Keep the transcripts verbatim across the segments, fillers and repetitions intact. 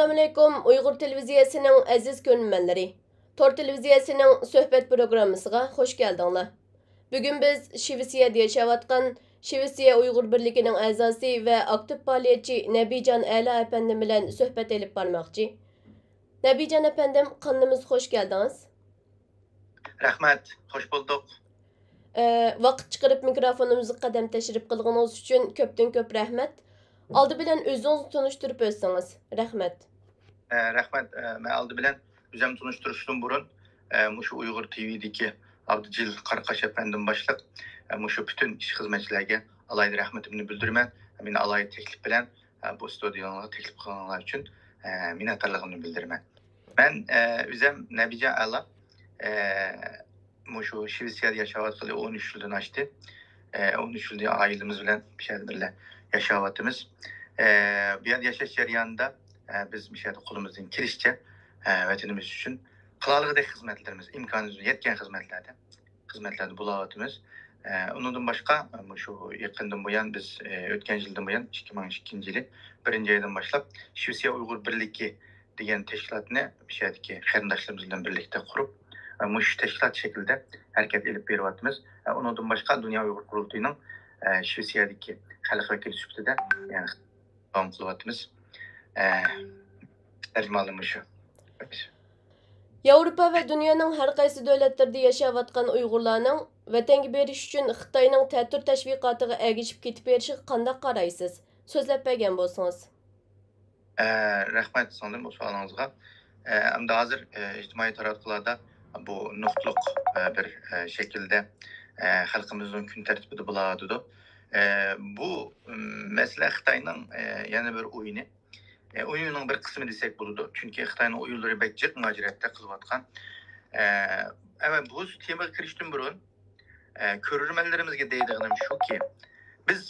ئەسسالامۇئەلەيكۇم، ئۇيغۇر تېلېۋىزىيەسىنىڭ ئەزىز كۆرۈرمەنلىرى. تور تېلېۋىزىيەسىنىڭ سۆھبەت پروگراممىسىغا خۇش كەلدىڭلار. بۈگۈن بىز شىۋېتسىيەدە ياشاۋاتقان شىۋېتسىيە ئۇيغۇر بىرلىكىنىڭ ئەزاسى ۋە ئاكتىپ پائالىيەتچى نەبىجان ئەلا ئەپەندىم بىلەن سۆھبەت ئېلىپ بارماقچى. نەبىجان ئەپەندىم، قانىلىمىزغا خۇش كەلدىڭىز. رەھمەت، خوش بولدۇق. ئە، ۋاقىت چىقىرىپ مىكروفونىمىزغا قەدەم تەشرىپ قىلغىنىڭىز ئۈچۈن كۆپتىن كۆپ رەھمەت. ئالدى بىلەن ئۆزىڭىزنى تونۇشتۇرۇپ ئۆتسىڭىز. رەھمەت. ئە، رەھمەت. ئە، مەن ئالدى بىلەن ئۆزۈمنى تونۇشتۇرۇشتىن بۇرۇن، ئە، مۇشۇ ئۇيغۇر تىۋىدىكى ئابدۇجېلىل قاراقاش ئەپەندىم باشلىق، ئە، مۇشۇ پۈتۈن ئىش خىزمەتچىلەرگە ئالاھىدە رەھمىتىمنى بىلدۈرىمەن. مېنى ئالاھىدە تەكلىپ بىلەن، ئە، بۇ ستۇدىيەڭلارغا تەكلىپ قىلغىنىڭلار ئۈچۈن، ئە، مىننەتدارلىقىمنى بىلدۈرىمەن. مەن، ئە، ئۆزۈم نەبىجان ئەلا، ئە، مۇشۇ شىۋېتسىيەدە ياشاۋاتقىلى ئون ئۈچ يىلدىن ئاشتى. ئە، ئون ئۈچ يىلدىن ئائىلىمىز بىلەن بۇ يەردە بىللە ياشاۋاتىمىز. ئە، بۇ يەردە ياشاش جەريانىدا، ئە، بىز بۇ يەردە قولىمىزدىن كېلىشىچە، ئە، ۋەتىنىمىز ئۈچۈن قىلالىغۇدەك خىزمەتلىرىمىز، ئىمكانىمىز يەتكەن خىزمەتلەردە، خىزمەتلەردە بولاۋاتىمىز. ئە، ئۇنىڭدىن باشقا، مۇشۇ يېقىندىن بۇيان بىز، ئە، ئۆتكەن يىلدىن بۇيان، ئىككى مىڭ ئىككىنچى يىلى بىرىنچى ئايدىن باشلاپ شىۋېتسىيە ئۇيغۇر بىرلىكى دېگەن تەشكىلاتنى مۇشۇ يەردىكى قېرىنداشلىرىمىز بىلەن بىرلىكتە قۇرۇپ، مۇشۇ تەشكىلات شەكلىدە ھەرىكەت ئېلىپ بېرىۋاتىمىز. ئۇنىڭدىن باشقا، دۇنيا ئۇيغۇر قۇرۇلتىيىنىڭ شىۋېتسىيەدىكى خەلق ۋەكىلى سۈپىتىدە، يەنى، داۋام قىلىۋاتىمىز. تەرجىمىھالىم مۇشۇ. ياۋروپا ۋە دۇنيانىڭ ھەر قايسى دۆلەتلىرىدە ياشاۋاتقان ئۇيغۇرلارنىڭ ۋەتەنگە بېرىش ئۈچۈن خىتاينىڭ تەتۈر تەشۋىقاتىغا ئەگىشىپ كېتىپ بېرىشىغا قانداق قارايسىز؟ سۆزلەپ بەرگەن بولسىڭىز. ئە، رەھمەت سىڭلىم بۇ سوئالىڭىزغا. ئە، ئەمدى ھازىر، ئە، ئىجتىمائىي تاراتقۇلاردا بۇ نۇقتىلىق، ئە، بىر، ئە، شەكىلدە، ئە، خەلقىمىزنىڭ كۈن تەرتىپىدە بولاۋاتىدۇ. ئە، بۇ، م، مەسىلە خىتاينىڭ، ئە، يەنە بىر ئويۇنى. ئە، ئويۇننىڭ بىر قىسمى دېسەك بولىدۇ. چۈنكى خىتاينىڭ ئويۇنلىرى بەك جىق مۇھاجىرەتتە قىلىۋاتقان. ئە، ئەمما بۇ تېمىغا كىرىشتىن بۇرۇن، ئە، كۆرۈرمەنلىرىمىزگە دەيدىغىنىم شۇكى، بىز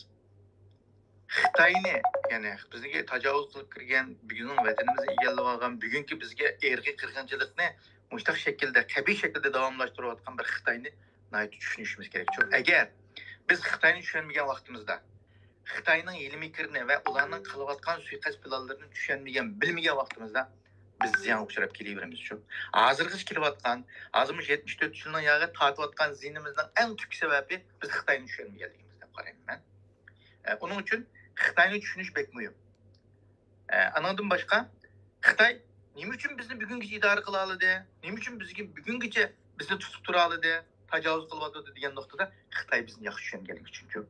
خىتاينى، يەنى بىزگە تاجاۋۇز قىلىپ كىرگەن، بۈگۈننىڭ ۋەتىنىمىزنى ئىگىلىۋالغان، بۈگۈنكى بىزگە ئىرقىي قىرغىنچىلىقنى مۇشۇنداق شەكىلدە، قەبىھ شەكىلدە داۋاملاشتۇرۇۋاتقان بىر خىتاينى ناھايىتى چۈشىنىشىمىز كېرەك. چۈنكى ئەگەر بىز خىتاينى چۈشەنمىگەن ۋاقتىمىزدا، خىتاينىڭ ھىيلە-مىكرىنى ۋە ئۇلارنىڭ قىلىۋاتقان سۇيىقەست پىلانلىرىنى چۈشەنمىگەن، بىلمىگەن ۋاقتىمىزدا بىز زىيانغا ئۇچراپ كېلىۋېرىمىز. شۇ ھازىرغىچە كېلىۋاتقان، ھازىر مۇشۇ يەتمىش تۆت يىلنىڭ ياغى تارتىۋاتقان زىيىنىمىزنىڭ ئەڭ تۈپكى سەۋەبى بىز خىتاينى چۈشەنمىگەنلىكىمىز دەپ قارايمەن مەن. ئە، ئۇنىڭ ئۈچۈن خىتاينى چۈشىنىش بەك مۇھىم. ئە، ئانىڭدىن باشقا، خىتاي نېمە ئۈچۈن بىزنى بۈگۈنگىچە ئىدارە قىلالىدى؟ نېمە ئۈچۈن بىزگە بۈگۈنگىچە بىزنى تۇتۇپ تۇرالىدى، تاجاۋۇز قىلىۋاتىدۇ دېگەن نۇقتىدا خىتاي بىزنى ياخشى چۈشەنگەنلىكى ئۈچۈنچۇ.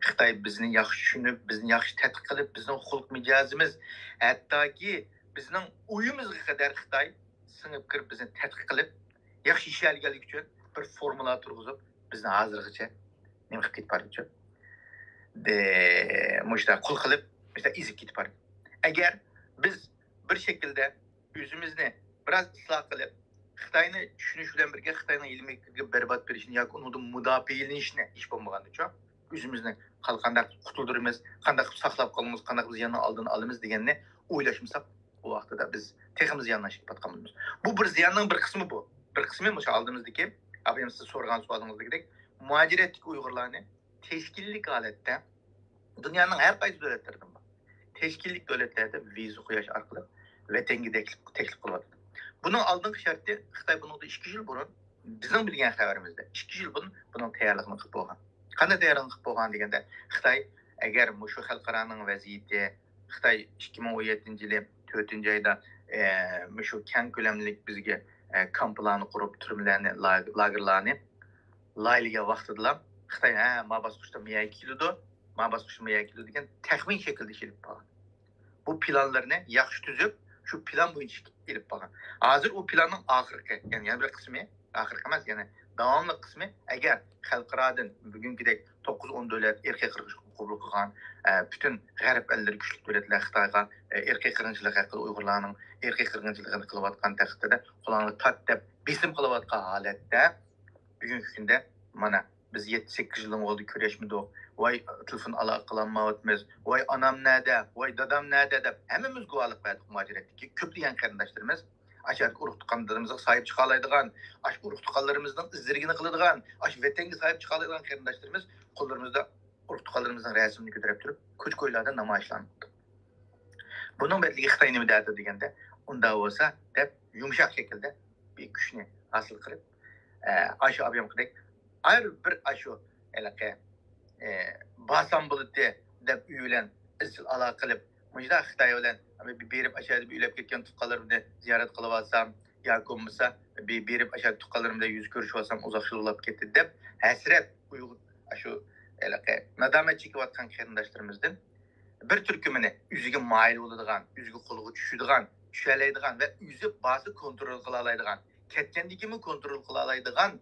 خىتاي بىزنى ياخشى چۈشىنىپ، بىزنى ياخشى تەتقىق قىلىپ، بىزنىڭ خۇلق مىجەزىمىز، ھەتتاكى بىزنىڭ ئويىمىزغا قەدەر خىتاي سىڭىپ كىرىپ، بىزنى تەتقىق قىلىپ، ياخشى يېشەلىگەنلىكى ئۈچۈن بىر فورمۇلا تۇرغۇزۇپ، بىزنى ھازىرغىچە نېمە قىلىپ كېتىپ بارىدىچۇ؟ دە-، مۇشۇنداق قۇل قىلىپ، مۇشۇنداق ئېزىپ كېتىپ بارىدۇ. ئەگەر بىز بىر شەكىلدە ئۆزىمىزنى بىراز ئىسلاھ قىلىپ، خىتاينى چۈشىنىش بىلەن بىرگە خىتاينىڭ ھىيلە-مىكرىگە بەربات بېرىشنى ياكى ئۇنىڭدىن مۇداپىئەلىنىشنى، ھېچ بولمىغاندا شۇ، ئۆزىمىزنى قال-، قانداق قۇتۇلدۇرىمىز، قانداق قىلىپ ساقلاپ قالىمىز، قانداق قىلىپ زىياننىڭ ئالدىنى ئالىمىز دېگەننى ئويلاشمىساق، بۇ ۋاقتىدا بىز تېخىمۇ زىيانلىشىپ كېتىۋاتقان بولىمىز. بۇ بىر زىياننىڭ بىر قىسمى بۇ. بىر قىسمى مۇشۇ ئالدىمىزدىكى، ئابايام سىز سورىغان سوئالىڭىزدىكىدەك، مۇھاجىرەتتىكى ئۇيغۇرلارنى تەشكىللىك ھالەتتە دۇنيانىڭ ھەر قايسى دۆلەتلىرىدىن بار. تەشكىللىك دۆلەتلەردە ۋىزا قويۇش ئارقىلىق ۋەتەنگە تەكلىپ، تەكلىپ قىلىۋاتىدۇ. بۇنىڭ ئالدىنقى شەرتى، خىتاي بۇنىڭدىن ئىككى يىل بۇرۇن، بىزنىڭ بىلگەن خەۋىرىمىزدە، ئىككى يىل بۇرۇن بۇنىڭ تەييارلىقىنى قىلىپ بولغان. قانداق تەييارلىقنى قىلىپ بولغان دېگەندە، خىتاي ئەگەر مۇشۇ خەلقئارانىڭ ۋەزىيىتى، خىتاي ئىككى مىڭ ئون يەتتىنچى يىلى تۆتىنچى ئايدا، ئە، مۇشۇ كەڭ كۆلەملىك بىزگە، ئە، كامپلارنى قۇرۇپ، تۈرمىلەرنى، لاگ-، لاگېرلارنى لايىھەلىگەن ۋاقتىدىلا خىتاي، ھە، ما باسقۇچتا مۇيەگە كېلىدۇ، ما باسقۇچتا مۇيەگە كېلىدۇ دېگەن تەخمىن شەكلىدە ئېلىپ بارغان. بۇ پىلانلىرىنى ياخشى تۈزۈپ، شۇ پىلان بويىچە ئېلىپ بارغان. ھازىر ئۇ پىلاننىڭ ئاخىرقى، يەنى يەنە بىر قىسمى، ئاخىرقى ئەمەس، يەنى داۋاملىق قىسمى، ئەگەر خەلقئارادىن بۈگۈنكىدەك توققۇز ئون دۆلەت ئىرقىي قىرغىنچىلىقنى قوبۇل قىلغان، ئە، پۈتۈن غەرب ئەللىرى كۈچلۈك دۆلەتلەر خىتايغا، ئە، ئىرقىي قىرغىنچىلىق ھەققىدە، ئۇيغۇرلارنىڭ ئىرقىي قىرغىنچىلىقىنى قىلىۋاتقان تەقدىردە، قولۇڭلارنى تارت دەپ بېسىم قىلىۋاتقان ھالەتتە، بۈگۈنكى كۈندە مانا بىز يەتتە سەككىز يىلنىڭ ئالدى كۆرۈشمىدۇق. ۋاي، تېلېفون ئالاقە قىلالمايۋاتىمىز. ۋاي، ئانام نەدە؟ ۋاي، دادام نەدە؟ دەپ ھەممىمىز گۇۋاھلىق بەردۇق مۇھاجىرەتتىكى كۆپلىگەن قېرىنداشلىرىمىز. ئاشۇ ئۇرۇق تۇغقانلىرىمىزغا ساھىب چىقالايدىغان، ئاشۇ ئۇرۇق تۇغقانلىرىمىزنىڭ ئىزدىرىگىنى قىلىدىغان، ئاشۇ ۋەتەنگە ساھىب چىقالايدىغان قېرىنداشلىرىمىز قوللىرىمىزدا ئۇرۇق تۇغقانلىرىمىزنىڭ رەسىمىنى كۆتۈرۈپ تۇرۇپ، كوچا-كويلاردا نامايىشلارنى قىلدۇق. بۇنىڭ بەدىلىگە خىتاي نېمە دەيدۇ دېگەندە، ئۇنداق بولسا دەپ يۇمشاق شەكىلدە بىر كۈچنى ھاسىل قىلىپ، ئە، ئاشۇ ئابيامقىدەك ھەر بىر ئاشۇ ھېلىقى، ئە، بارسام بولىدۇ دەپ ئۆي بىلەن ئىزچىل ئالاقە قىلىپ، مۇشۇنداق خىتاي بىلەن بېرىپ ئاشۇ يەردە ئۆلۈپ كەتكەن تۇغقانلىرىمنى زىيارەت قىلىۋالسام ياكى بولمىسا بېرىپ ئاشۇ يەردە تۇغقانلىرىم بىلەن يۈز كۆرۈشۈۋالسام ئۇزاق يىل بولاپ كەتتى دەپ ھەسرەت ئاشۇ ھېلىقى نادامەت چېكىۋاتقان قېرىنداشلىرىمىزدىن بىر تۈركۈمىنى ئۆزىگە مايىل بولىدىغان، ئۆزىگە قولغا چۈشىدىغان، چۈشەلەيدىغان ۋە ئۆزى بارسا كونترول قىلالايدىغان، كەتكەندىن كېيىنمۇ كونترول قىلالايدىغان،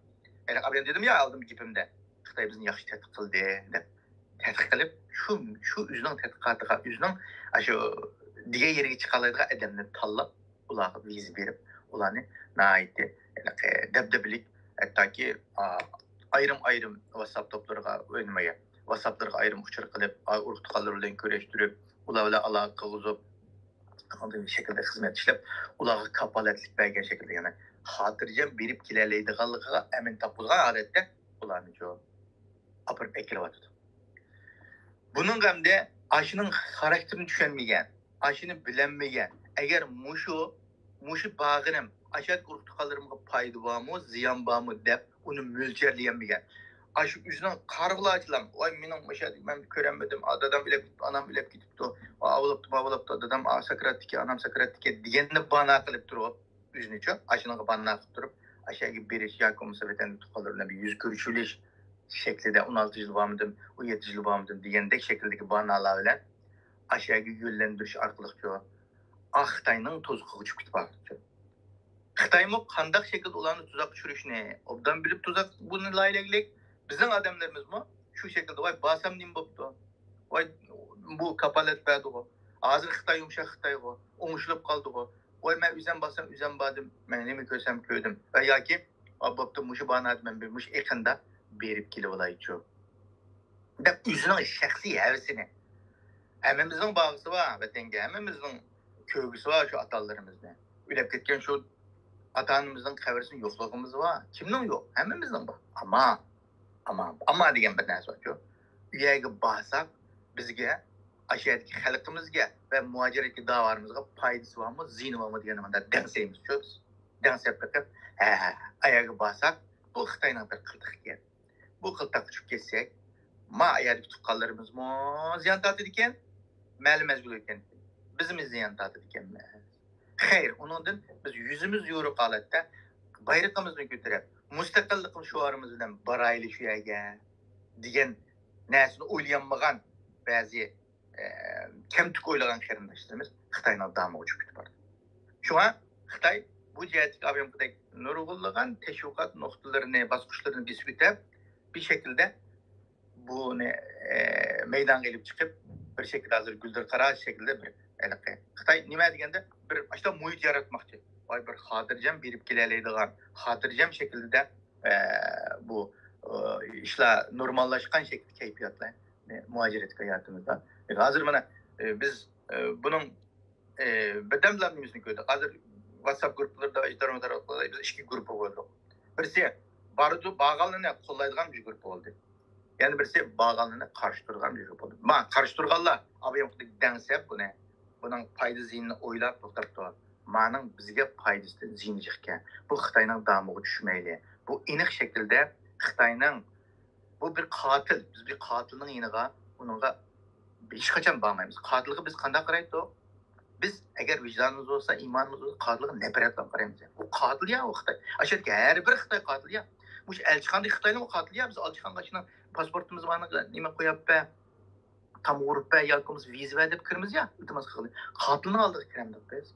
ھېلىقى ئابايام دېدىمۇ يا ئالدىنقى گېپىمدە، خىتاي بىزنى ياخشى تەتقىق قىلدى دەپ تەتقىق قىلىپ، شۇ، شۇ ئۆزىنىڭ تەتقىقاتىغا، ئۆزىنىڭ ئاشۇ دېگەن يېرىگە چىقالايدىغان ئادەمنى تاللاپ، ئۇلارغا ۋىزا بېرىپ، ئۇلارنى ناھايىتى ھېلىقى دەبدەبىلىك، ھەتتاكى، ئا، ئايرىم-ئايرىم ۋاتساپ توپلىرىغا، نېمىگە، ۋاتساپلىرىغا ئايرىم ئۇچۇر قىلىپ، ئا، ئۇرۇق-تۇغقانلىرى بىلەن كۆرۈشتۈرۈپ، ئۇلار بىلەن ئالاقە قىلغۇزۇپ، ئاندىن شەكىلدە خىزمەت ئىشلەپ، ئۇلارغا كاپالەتلىك بەرگەن شەكىلدە، يەنى خاتىرجەم بېرىپ كېلەلەيدىغانلىقىغا ئەمىن تاپقۇزغان ھالەتتە ئۇلارنى شۇ ئاپىرىپ ئەكېلىۋاتىدۇ. بۇنىڭغا ئەمدى ئاشۇنىڭ خاراكتېرىنى چۈشەنمىگەن، ئاشۇنى بىلەلمىگەن، ئەگەر مۇشۇ، مۇشۇ بارغىنىم ئاشۇ يەردىكى ئۇرۇق-تۇغقانلىرىمغا پايدا بارمۇ، زىيان بارمۇ دەپ ئۇنى مۆلچەرلىيەلمىگەن. ئاشۇ ئۆزىنىڭ قارىغۇلارچىلام، ۋاي مېنىڭ مۇشۇ يەردە مەن كۆرەلمىدىم، ئا، دادام ئۆلۈپ كېتىپتۇ، ئانام ئۆلۈپ كېتىپتۇ، ئا، ئاۋۇ بوپتۇ، ماۋۇ بوپتۇ، دادام، ئا، ساكراتتىكەن، ئانام ساكراتتىكەن دېگەننى باھانە قىلىپ تۇرۇپ، ئۆزىنىچۇ ئاشۇنىڭغا باھانە قىلىپ تۇرۇپ، ئاشۇ يەرگە بېرىش ياكى بولمىسا ۋەتەندىكى تۇغقانلار بىلەن بىر يۈز كۆرۈشۈۋېلىش شەكلىدە، ئون ئالتە يىل بارمىدىم، ئون يەتتە يىل بارمىدىم دېگەندەك شەكىلدىكى باھانىلەر بىلەن ئاشۇ يەرگە يۆنلەندۈرۈش ئارقىلىقچۇ، ئا، خىتاينىڭ توزۇقىغا چۈشۈپ كېتىپ بارىدۇ. خىتايمۇ قانداق شەكىلدە ئۇلارنى تۇزاققا چۈشۈرۈشنى ئوبدان بىلىپ تۇزاق بۇنى لايىھەلىگلىك، بىزنىڭ ئادەملىرىمىزمۇ شۇ شەكىلدە، ۋاي بارسام نېمە بوپتۇ؟ ۋاي بۇ كاپالەت بەردىغۇ. ھازىر خىتاي يۇمشاق خىتايغۇ. ئوڭشىلىپ قالدىغۇ. ۋاي مەن ئۆزەم بارسام ئۆزەم باردىم. مەن نېمە كۆرسەم كۆردۈم. ۋە ياكى، ئا، بوپتۇ، مۇشۇ باھانەدە مەن بىر مۇشۇ ئېقىندا بېرىپ كېلىۋالايچۇ دەپ ئۆزىنىڭ شەخسىي ھەۋىسىنى. ھەممىمىزنىڭ باغرىسى بار ۋەتەنگە، ھەممىمىزنىڭ كۆرگۈسى بار شۇ ئاتا-ئانىلىرىمىزنى. ئۆلۈپ كەتكەن شۇ ئاتا-ئانىمىزنىڭ قەبرىسىنى يوقلىغىمىز بار. كىمنىڭ يوق؟ ھەممىمىزنىڭ بار. ئەمما، ئەمما، ئەمما دېگەن بىر نەرسە بارچۇ. ئۇ يەرگە بارساق، بىزگە، ئاشۇ يەردىكى خەلقىمىزگە ۋە مۇھاجىرەتكە داۋارىمىزغا پايدىسى بارمۇ، زىيىنى بارمۇ دېگەننى مۇنداق دەڭسەيمىزچۇ بىز. دەڭسەپ بېقىپ، ھە، ئاياغغا بارساق، بۇ خىتاينىڭ بىر قىلتىقى ئىكەن. بۇ قىلتاققا چۈشۈپ كەتسەك، ما ئاياغدىكى تۇغقانلىرىمىزمۇ زىيان تارتىدىكەن، مەلۇم مەزگىل ئۆتكەندىن كېيىن بىزمۇ زىيان تارتىدىكەنمىز. خەير، ئۇنىڭدىن بىز يۈزىمىز يورۇق ھالەتتە بايرىقىمىزنى كۆتۈرۈپ، مۇستەقىللىق شوئارىمىز بىلەن بارايلى شۇ يەرگە دېگەن نەرسىنى ئويلىيالمىغان بەزى ئە، كەمتۈك ئويلىغان قېرىنداشلىرىمىز خىتاينىڭ دامىغا چۈشۈپ كېتىپ بارىدۇ. شۇڭا خىتاي بۇ جەھەتتىكى ئابيامقىدەك نۇرغۇنلىغان تەشۋىقات نۇقتىلىرىنى، باسقۇچلىرىنى بېسىپ ئۆتۈپ، بىر شەكىلدە بۇنى، ئە، مەيدانغا ئېلىپ چىقىپ، بىر شەكىلدە ھازىر گۈلدۈرقارا شەكىلدە بىر ھېلىقى خىتاي نېمە دېگەندە بىر ئاشۇنداق مۇھىت ياراتماقچى. ۋاي بىر خاتىرجەم بېرىپ كېلەلەيدىغان، خاتىرجەم شەكىلدە، ئە، بۇ، ئە، ئىشلار نورماللاشقان شەكىلدە كەيپىياتلار مۇھاجىرەتتىكى ھاياتىمىزدا. ھازىر مانا، ئە، بىز، ئە، بۇنىڭ، ئە، بىردەمدىلا نېمىسىنى كۆردۇق. ھازىر ۋاتساپ گۇرۇپپىلىرىدا ئىجتىمائىي تارماقلاردا بىز ئىككى گۇرۇپپا بولدۇق. بىرسى بارىدۇ، بارغانلىرىنى قوللايدىغان بىر گۇرۇپپا بولدى. يەنە بىرسى بارغانلىرىنى قارشى تۇرغان بىر گۇرۇپپا بولدى. ما قارشى تۇرغانلار ئابايام دەڭسەپ بۇنى، بۇنىڭ پايدا زىيىنىنى ئويلاپ توختاپ تۇر. مانىڭ بىزگە پايدىسى زىيىنى جىقكەن. بۇ خىتاينىڭ دامىغا چۈشمەيلى. بۇ ئېنىق شەكىلدە خىتاينىڭ، بۇ بىر قاتىل. بىز بىر قاتىلنىڭ يېنىغا، ئۇنىڭغا ھېچقاچان بارمايمىز. قاتىلغا بىز قانداق قارايتتۇق؟ بىز ئەگەر ۋىجدانىمىز بولسا، ئىمانىمىز بولسا، قاتىلغا نەپرەت بىلەن قارايمىز. ئۇ قاتىل يا، ئۇ خىتاي. ئاشۇ يەردىكى ھەر بىر خىتاي قاتىل يا. مۇشۇ ئەلچىخانىدىكى خىتايلار قاتىل يا. بىز ئەلچىخانىغا شۇنىڭ پاسپورتىمىز بارنى نېمە قويۇپ بەر، تامغا ئۇرۇپ بەر ياكى بولمىسا ۋىزا بەر دەپ كىرىمىز يا، ئىلتىماس قىلغىلى. قاتىلنىڭ ئالدىغا كىرەمدۇق بىز؟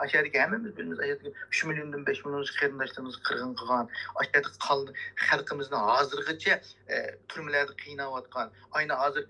ئاشۇ يەردىكى ھەممىمىز بىلىمىز، ئاشۇ يەردىكى ئۈچ مىليوندىن بەش مىليون قېرىنداشلىرىمىز قىرغىن قىلغان، ئاشۇ يەردىكى قال-، خەلقىمىزنى ھازىرغىچە، ئە، تۈرمىلەردە قىيناۋاتقان، ئاينا ھازىر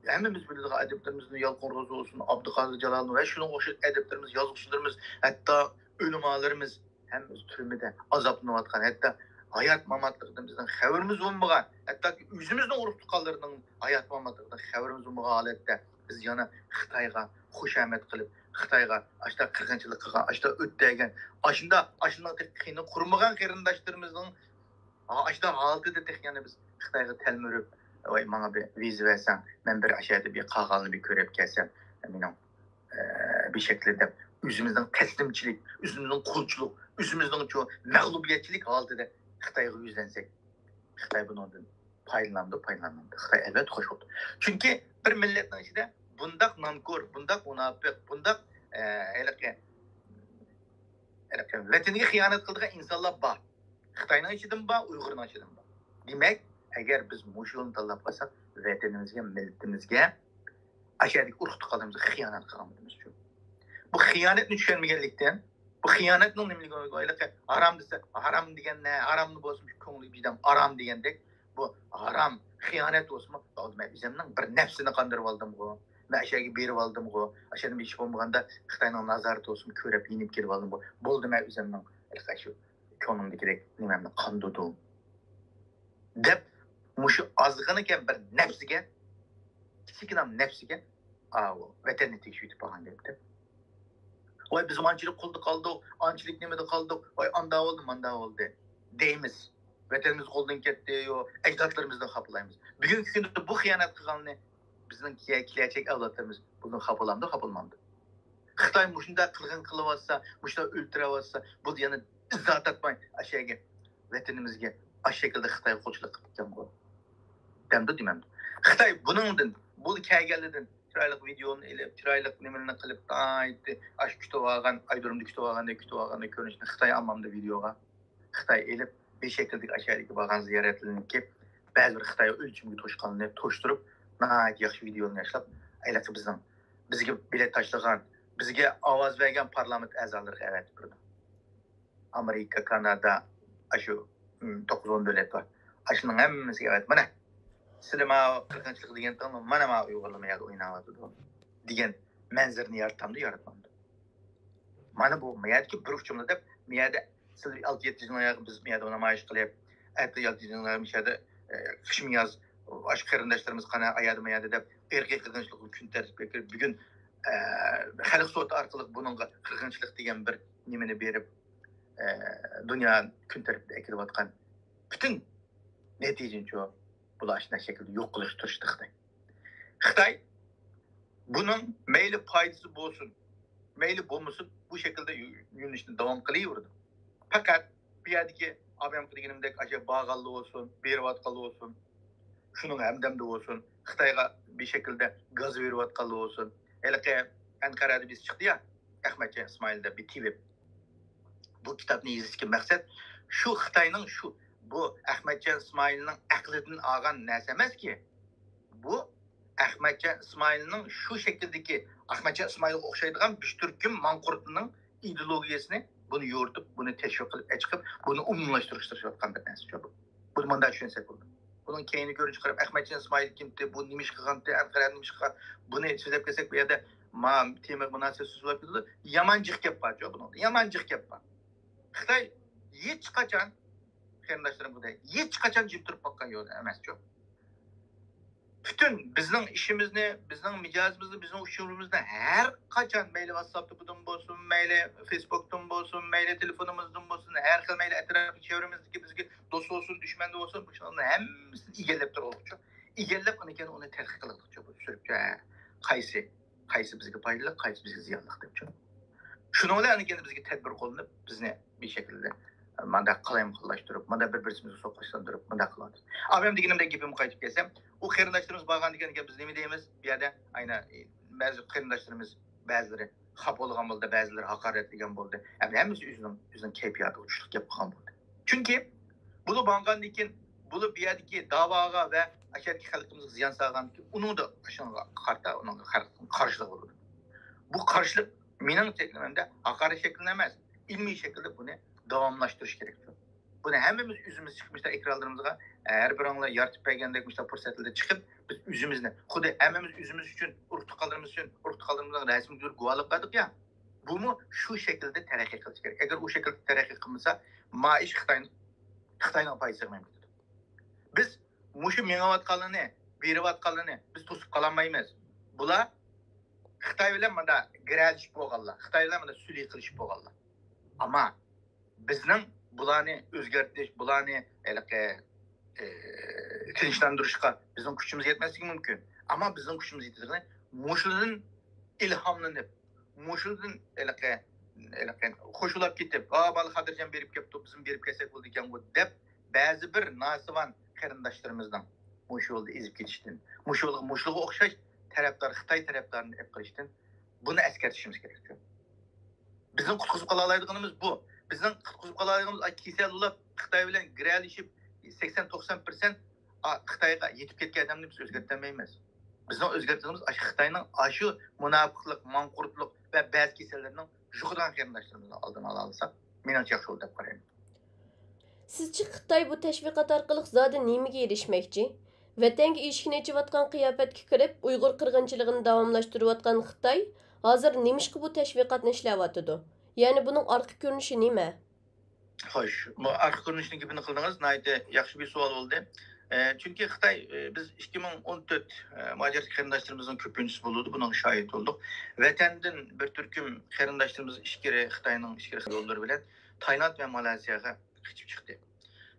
ھەممىمىز بىلىدىغان ئەدىبلىرىمىزنى يالقۇن روزى بولسۇن، ئابدۇقادىر جالالنى ۋە شۇنىڭغا ئوخشاش ئەدىبلىرىمىز، يازغۇچىلىرىمىز، ھەتتا ئۆلىمالىرىمىز ھەممىمىز تۈرمىدە ئازابلىنىۋاتقان، ھەتتا ھايات-ماماتلىقىدىن بىزنىڭ خەۋىرىمىز بولمىغان، ھەتتاكى ئۆزىمىزنىڭ ئۇرۇق-تۇغقانلىرىنىڭ ھايات-ماماتلىقىدىن خەۋىرىمىز بولمىغان ھالەتتە بىز يەنە خىتايغا خۇشامەت قىلىپ، خىتايغا ئاشۇنداق قىرغىنچىلىق قىلغان، ئاشۇنداق ئۆتتەرگەن، ئاشۇنداق، ئاشۇنداق قېنى قۇرۇمىغان قېرىنداشلىرىمىزنىڭ ئاشۇنداق ھالىتىدە تېخى يەنە بىز خىتايغا تەلمۈرۈپ، ۋاي ماڭا بىر ۋىزا بەرسەڭ، مەن بىر ئاشۇ يەردە بىر قالغاننى بىر كۆرۈپ كەلسەم، مېنىڭ، ئە، بىر شەكىلدە ئۆزىمىزنىڭ تەسلىمچىلىك، ئۆزىمىزنىڭ قۇلچىلىق، ئۆزىمىزنىڭچۇ مەغلۇبىيەتچىلىك ھالىتىدە خىتايغا يۈزلەنسەك، خىتاي بۇنىڭدىن پايدىلانىدۇ، پايدىلانمامدۇ؟ خىتاي ئەلۋەتتە خوش بولىدۇ. چۈنكى بىر مىللەتنىڭ ئىچىدە بۇنداق نانكور، بۇنداق مۇناپىق، بۇنداق ئە، ھېلىقى ھېلىقى ۋەتىنىگە خىيانەت قىلىدىغان ئىنسانلار بار. خىتاينىڭ ئىچىدىمۇ بار، ئۇيغۇرنىڭ ئىچىدىمۇ بار. دېمەك، ئەگەر بىز مۇشۇ يولنى تاللاپ قالساق، ۋەتىنىمىزگە، مىللىتىمىزگە، ئاشۇ يەردىكى ئۇرۇق تۇغقانلىرىمىزغا خىيانەت قىلغانمىز. بۇ خىيانەتنى چۈشەنمىگەنلىكتىن، بۇ خىيانەتنىڭ نېمىلىكىنى ھېلىقى ھارام دېسە، ھارام دېگەن نە، ھارامنى بولسىمۇ كۆڭلى بىدەم ھارام دېگەندەك، بۇ ھارام، خىيانەت بولسىمۇ، بولدى، مەن ئۆزۈمنىڭ بىر نەپسىنى قاندۇرۇۋالدىمغۇ، مەن ئاشۇ يەرگە بېرىۋالدىمغۇ، ئاشۇ يەردىن ھېچ بولمىغاندا خىتاينىڭ نازارىتى بولسىمۇ كۆرۈپ يېنىپ كېلىۋالدىمغۇ، بولدى، مەن ئۆزۈمنىڭ شۇ كۆڭلۈمدىكىدەك نېمەمنى قاندۇردۇم دەپ، مۇشۇ ئازغىنىكەن بىر نەپسىگە، كىچىككىنە نەپسىگە، ئاۋۇ ۋەتەننى تېگىشىۋېتىپ بارغان گەپتە. ۋاي، بىز ئانچىلىك قولدا قالدۇق، ئانچىلىك نېمىدە قالدۇق، ۋاي، ئاندا بولدى، ماندا بولدى دەيمىز. ۋەتىنىمىز قولدىن كەتتى، يو، ئەجدادلىرىمىزدىن خاپىلايمىز. بۈگۈنكى كۈندە بۇ خىيانەت قىلغاننى بىزنىڭ كېيە-، كېلەچەك ئەۋلادلىرىمىز بۇنى خاپىلامدۇ، خاپىلىمامدۇ؟ خىتاي مۇشۇنداق قىلغىن قىلىۋاتسا، مۇشۇنداق ئۆلتۈرۈۋاتسا، بۇ يەنە ئىزا تارتماي ئاشۇ يەرگە، ۋەتىنىمىزگە ئاشۇ شەكىلدە خىتايغا قولچىلىق قىلىپ كەتكەنغۇ. دەمدۇ دېمەمدۇ؟ خىتاي بۇنىڭدىن، بۇ كەلگەنلىرىدىن چىرايلىق ۋىدېئونى ئېلىپ، چىرايلىق نېمىلەرنى قىلىپ، ناھايىتى ئاشۇ كۈتۈۋالغان، ئايدۇرۇمدا كۈتۈۋالغاندەك كۈتۈۋالغاندەك كۆرۈنۈشنى خىتاي ئالمامدۇ ۋىدېئوغا. خىتاي ئېلىپ، بىر شەكىلدىكى ئاشۇ يەردىكى بارغان زىيارەتلىرىنى كېلىپ، بەزى بىر خىتاي ئۆلچىمىگە توشقانلىرىنى توشتۇرۇپ، ناھايىتى ياخشى ۋىدېئونى ياشلاپ، ھېلىقى بىزنىڭ، بىزگە بېلەت تاشلىغان، بىزگە ئاۋاز بەرگەن پارلامېنت ئەزالىرىغا ئەۋەتىپ بېرىدۇ. ئامېرىكا، كانادا، ئاشۇ، م، توققۇز ئون دۆلەت بار. ئاشۇنىڭ ھەممىسىگە ئەۋەت. مانا، سىلەر ماۋۇ قىرغىنچىلىق دېگەنتىڭلار، مانا ماۋۇ ئۇيغۇرلار ما يەردە ئويناۋاتىدۇ دېگەن مەنزىرىنى يارىتامدۇ، ياراتمامدۇ؟ مانا بۇ، ما يەردىكى بىر ئۇچۇملا دەپ، ما يەردە سىلەر ئالتە يەتتە يىلنىڭ ياغى بىز ما يەردە نامايىش قىلىپ، ئەتە ئالتە يىلنىڭ ياغى مۇشۇ يەردە، ئە، قىشمۇ ياز، ئاشۇ قېرىنداشلىرىمىز قانا، ئايادا ما يەردە دەپ، ئىرقىي قىرغىنچىلىققا كۈن تەرتىپكە كىرىپ، بۈگۈن، ئە، خەلق سوتى ئارقىلىق بۇنىڭغا قىرغىنچىلىق دېگەن بىر نېمىنى بېرىپ، ئە، دۇنيا كۈن تەرتىپىگە ئەكېلىۋاتقان پۈتۈن نەتىجىنىچۇ، بۇلار ئاشۇنداق شەكىلدە يوق قىلىشقا تىرىشتى خىتاي. خىتاي بۇنىڭ مەيلى پايدىسى بولسۇن، مەيلى بولمىسۇن، بۇ شەكىلدە يۆ-، يۆنىلىشنى داۋام قىلىۋېرىدۇ. پەقەت بۇ يەردىكى ئابامقا دېگىنىمدەك، ئاشۇ بارغانلار بولسۇن، بېرىۋاتقانلار بولسۇن، شۇنىڭ ھەمدەمدە بولسۇن، خىتايغا بىر شەكىلدە گاز بېرىۋاتقانلار بولسۇن. ھېلىقى ئەنقەرەدە بىرسى چىقتى يا، ئەخمەتجان ئىسمائىل دەپ بىر تېۋىپ. بۇ كىتابنى يېزىشتىكى مەقسەت شۇ خىتاينىڭ شۇ، بۇ ئەخمەتجان ئىسمائىلنىڭ ئەقلىدىن ئالغان نەرسە ئەمەسكى. بۇ ئەخمەتجان ئىسمائىلنىڭ شۇ شەكىلدىكى، ئەخمەتجان ئىسمائىلغا ئوخشايدىغان بىر تۈركۈم ماڭقۇرتنىڭ ئىدېئولوگىيەسىنى بۇنى يورۇتۇپ، بۇنى تەشۋىق قىلىپ ئەچىقىپ، بۇنى ئومۇملاشتۇرۇشقا تىرىشىۋاتقان بىر نەرسە شۇ بۇ. بۇنى مۇنداق چۈشەنسەك بولىدۇ. بۇنىڭ كەينىگە كۆرۈنۈشى قاراپ، ئەخمەتجان ئىسمائىل كىمتى، بۇ نېمە ئىش قىلغانتى، ئەنقەرەدە نېمە ئىش قىلغان، بۇنى سۆزلەپ كەلسەك، بۇ يەردە ما تېمىغا مۇناسىۋەتسىز بولۇپ كېتىدۇ. يامان جىق گەپ بار شۇ بۇنىڭدا. يامان جىق گەپ بار. خىتاي ھېچقاچان، قېرىنداشلىرىم، بۇ ھېچقاچان جىم تۇرۇپ باققان يول ئەمەس شۇ. پۈتۈن بىزنىڭ ئىشىمىزنى، بىزنىڭ مىجەزىمىزنى، بىزنىڭ ئۇچۇرىمىزنى ھەر قاچان، مەيلى ۋاتساپتا بولسۇن، مەيلى فېيسبۇكتىن بولسۇن، مەيلى تېلېفونىمىزدىن بولسۇن، ھەر خىل، مەيلى ئەتراپتىكى چەۋرىمىزدىكى بىزگە دوست بولسۇن، دۈشمەن بولسۇن، بۇ ئىشلارنى ھەممىسىنى ئىگىلەپ تۇرغۇچۇ. ئىگىلەپ، ئۇنى كېيىن ئۇنى تەتقىق قىلغۇچۇ، بۇ سۈرۈپ، ھە، قايسى، قايسى بىزگە پايدىلىق، قايسى بىزگە زىيانلىق دەپچۇ. شۇنىڭ بىلەن ئاندىن كېيىن بىزگە تەدبىر قوللىنىپ، بىزنى بىر شەكىلدە، مانداق قالايمىقانلاشتۇرۇپ، مانداق بىر-، بىرسىمىزگە سوقۇشلاندۇرۇپ، مانداق قىلىۋاتىمىز. ئابام دېگىنىمدەك گېپىمگە قايتىپ كەلسەم، ئۇ قېرىنداشلىرىمىز بارغاندىكىن، بىز نېمە دەيمىز؟ بۇ يەردە ئاينا، بەزى قېرىنداشلىرىمىز، بەزىلىرى خاپا بولغان بولدى، بەزىلىرى ھاقارەتلىگەن بولدى. ھەم ھەممىسى ئۆزىنىڭ، ئۆزىنىڭ كەيپىياتىغا چۈشلۈك گەپ قىلغان بولدى. چۈنكى بۇلار ماڭغاندىن كېيىن، بۇلار بۇ يەردىكى داۋاغا ۋە ئاشۇ يەردىكى خەلقىمىزگە زىيان سالغاندىن كېيىن، ئۇنىڭدا شۇنىڭغا قارىتا، ئۇنىڭغا قار-، قارشىلىق بولىدۇ. بۇ قارشىلىق مېنىڭ شەكلىمدە ھاقارەت شەكلىدە ئەمەس، ئىلمىي شەكىلدە بۇنى داۋاملاشتۇرۇش كېرەك. بۇنى ھەممىمىز ئۆزىمىز چىقىپ، مۇشۇنداق ئېكرانلىرىمىزغا ھەر بىرىڭلار يارىتىپ بەرگەندەك مۇشۇنداق پۇرسەتلەردە چىقىپ، بىز ئۆزىمىزنى، خۇددى ھەممىمىز ئۆزىمىز ئۈچۈن، ئۇرۇق تۇغقانلىرىمىز ئۈچۈن، ئۇرۇق تۇغقانلىرىمىزنىڭ رەسمىي بىر گۇۋاھلىق بەردۇق يا، بۇمۇ شۇ شەكىلدە تەرەققىي قىلىشى كېرەك. ئەگەر ئۇ شەكىلدە تەرەققىي قىلمىسا، ما ئىش خىتاينىڭ، خىتاينىڭ پايدىسىغا مېڭىپ كېتىدۇ. بىز مۇشۇ مېڭىۋاتقانلىرىنى، بېرىۋاتقانلىرىنى بىز توسۇپ قالالمايمىز. بۇلار خىتاي بىلەن مانا گىرەلىشىپ بولغانلار، خىتاي بىلەن مانا سۈلھى قىلىشىپ بولغانلار. ئەمما بىزنىڭ بۇلارنى ئۆزگەرتىش، بۇلارنى ھېلىقى، ئى، تىنچلاندۇرۇشقا بىزنىڭ كۈچىمىز يەتمەسلىكى مۇمكىن. ئەمما بىزنىڭ كۈچىمىز يېتىدىغىنى مۇشۇدىن ئىلھاملىنىپ، مۇشۇدىن ھېلىقى، ھېلىقى خوشلاپ كېتىپ، «ئا، بالىخاتىرجان بېرىپ كەپتۇ، بىزمۇ بېرىپ كەلسەك بولىدىكەنغۇ» دەپ، بەزى بىر ناسىۋان قېرىنداشلىرىمىزنىڭ مۇشۇ يولدا ئېزىپ كېتىشتىن، مۇشۇ يولغا، مۇشۇلارغا ئوخشاش تەرەپدار، خىتاي تەرەپدارىنى ئېلىپ قېلىشتىن، بۇنى ئەسكەرتىشىمىز كېرەك. بىزنىڭ قۇتقۇزۇپ قالالايدىغىنىمىز بۇ. بىزنىڭ قۇتقۇزۇپ قالالايدىغىنىمىز، ئا، كېسەل بولۇپ، خىتاي بىلەن گىرەلىشىپ، سەكسەن توقسان پىرسەنت، ئا، خىتايغا يېتىپ كەتكەن ئادەمنى بىز ئۆزگەرتەلمەيمىز. بىزنىڭ ئۆزگەرتىدىغىنىمىز ئاشۇ خىتاينىڭ ئاشۇ مۇناپىقلىق، ماڭقۇرتلۇق ۋە بەزى كېسەللەرنىڭ يۇقىدىغان قېرىنداشلىرىمىزنىڭ ئالدىنى ئالالايساق، مېنىڭچە ياخشى بولىدۇ دەپ قارايمەن. سىزچە خىتاي بۇ تەشۋىقات ئارقىلىق زادى نېمىگە ئېرىشمەكچى؟ ۋەتەنگە ئىشىكنى ئېچىۋاتقان قىياپەتكە كىرىپ، ئۇيغۇر قىرغىنچىلىقىنى داۋاملاشتۇرۇۋاتقان خىتاي ھازىر نېمىشقا بۇ تەشۋىقاتنى ئىشلەۋاتىدۇ؟ يەنى بۇنىڭ ئارقا كۆرۈنۈشى نېمە؟ خوش، بۇ ئارقا كۆرۈنۈشنىڭ گېپىنى قىلدىڭىز، ناھايىتى ياخشى بىر سوئال بولدى. ئە، چۈنكى خىتاي، ئە، بىز ئىككى مىڭ ئون تۆت، ئە، مۇھاجىرەتتىكى قېرىنداشلىرىمىزنىڭ كۆپىنچىسى بولىدۇ، بۇنىڭغا شاھىت بولدۇق. ۋەتەندىن بىر تۈركۈم قېرىنداشلىرىمىز ئىچكىرى، خىتاينىڭ ئىچكىرى يوللىرى بىلەن تايلاند ۋە مالايسىياغا قېچىپ چىقتى.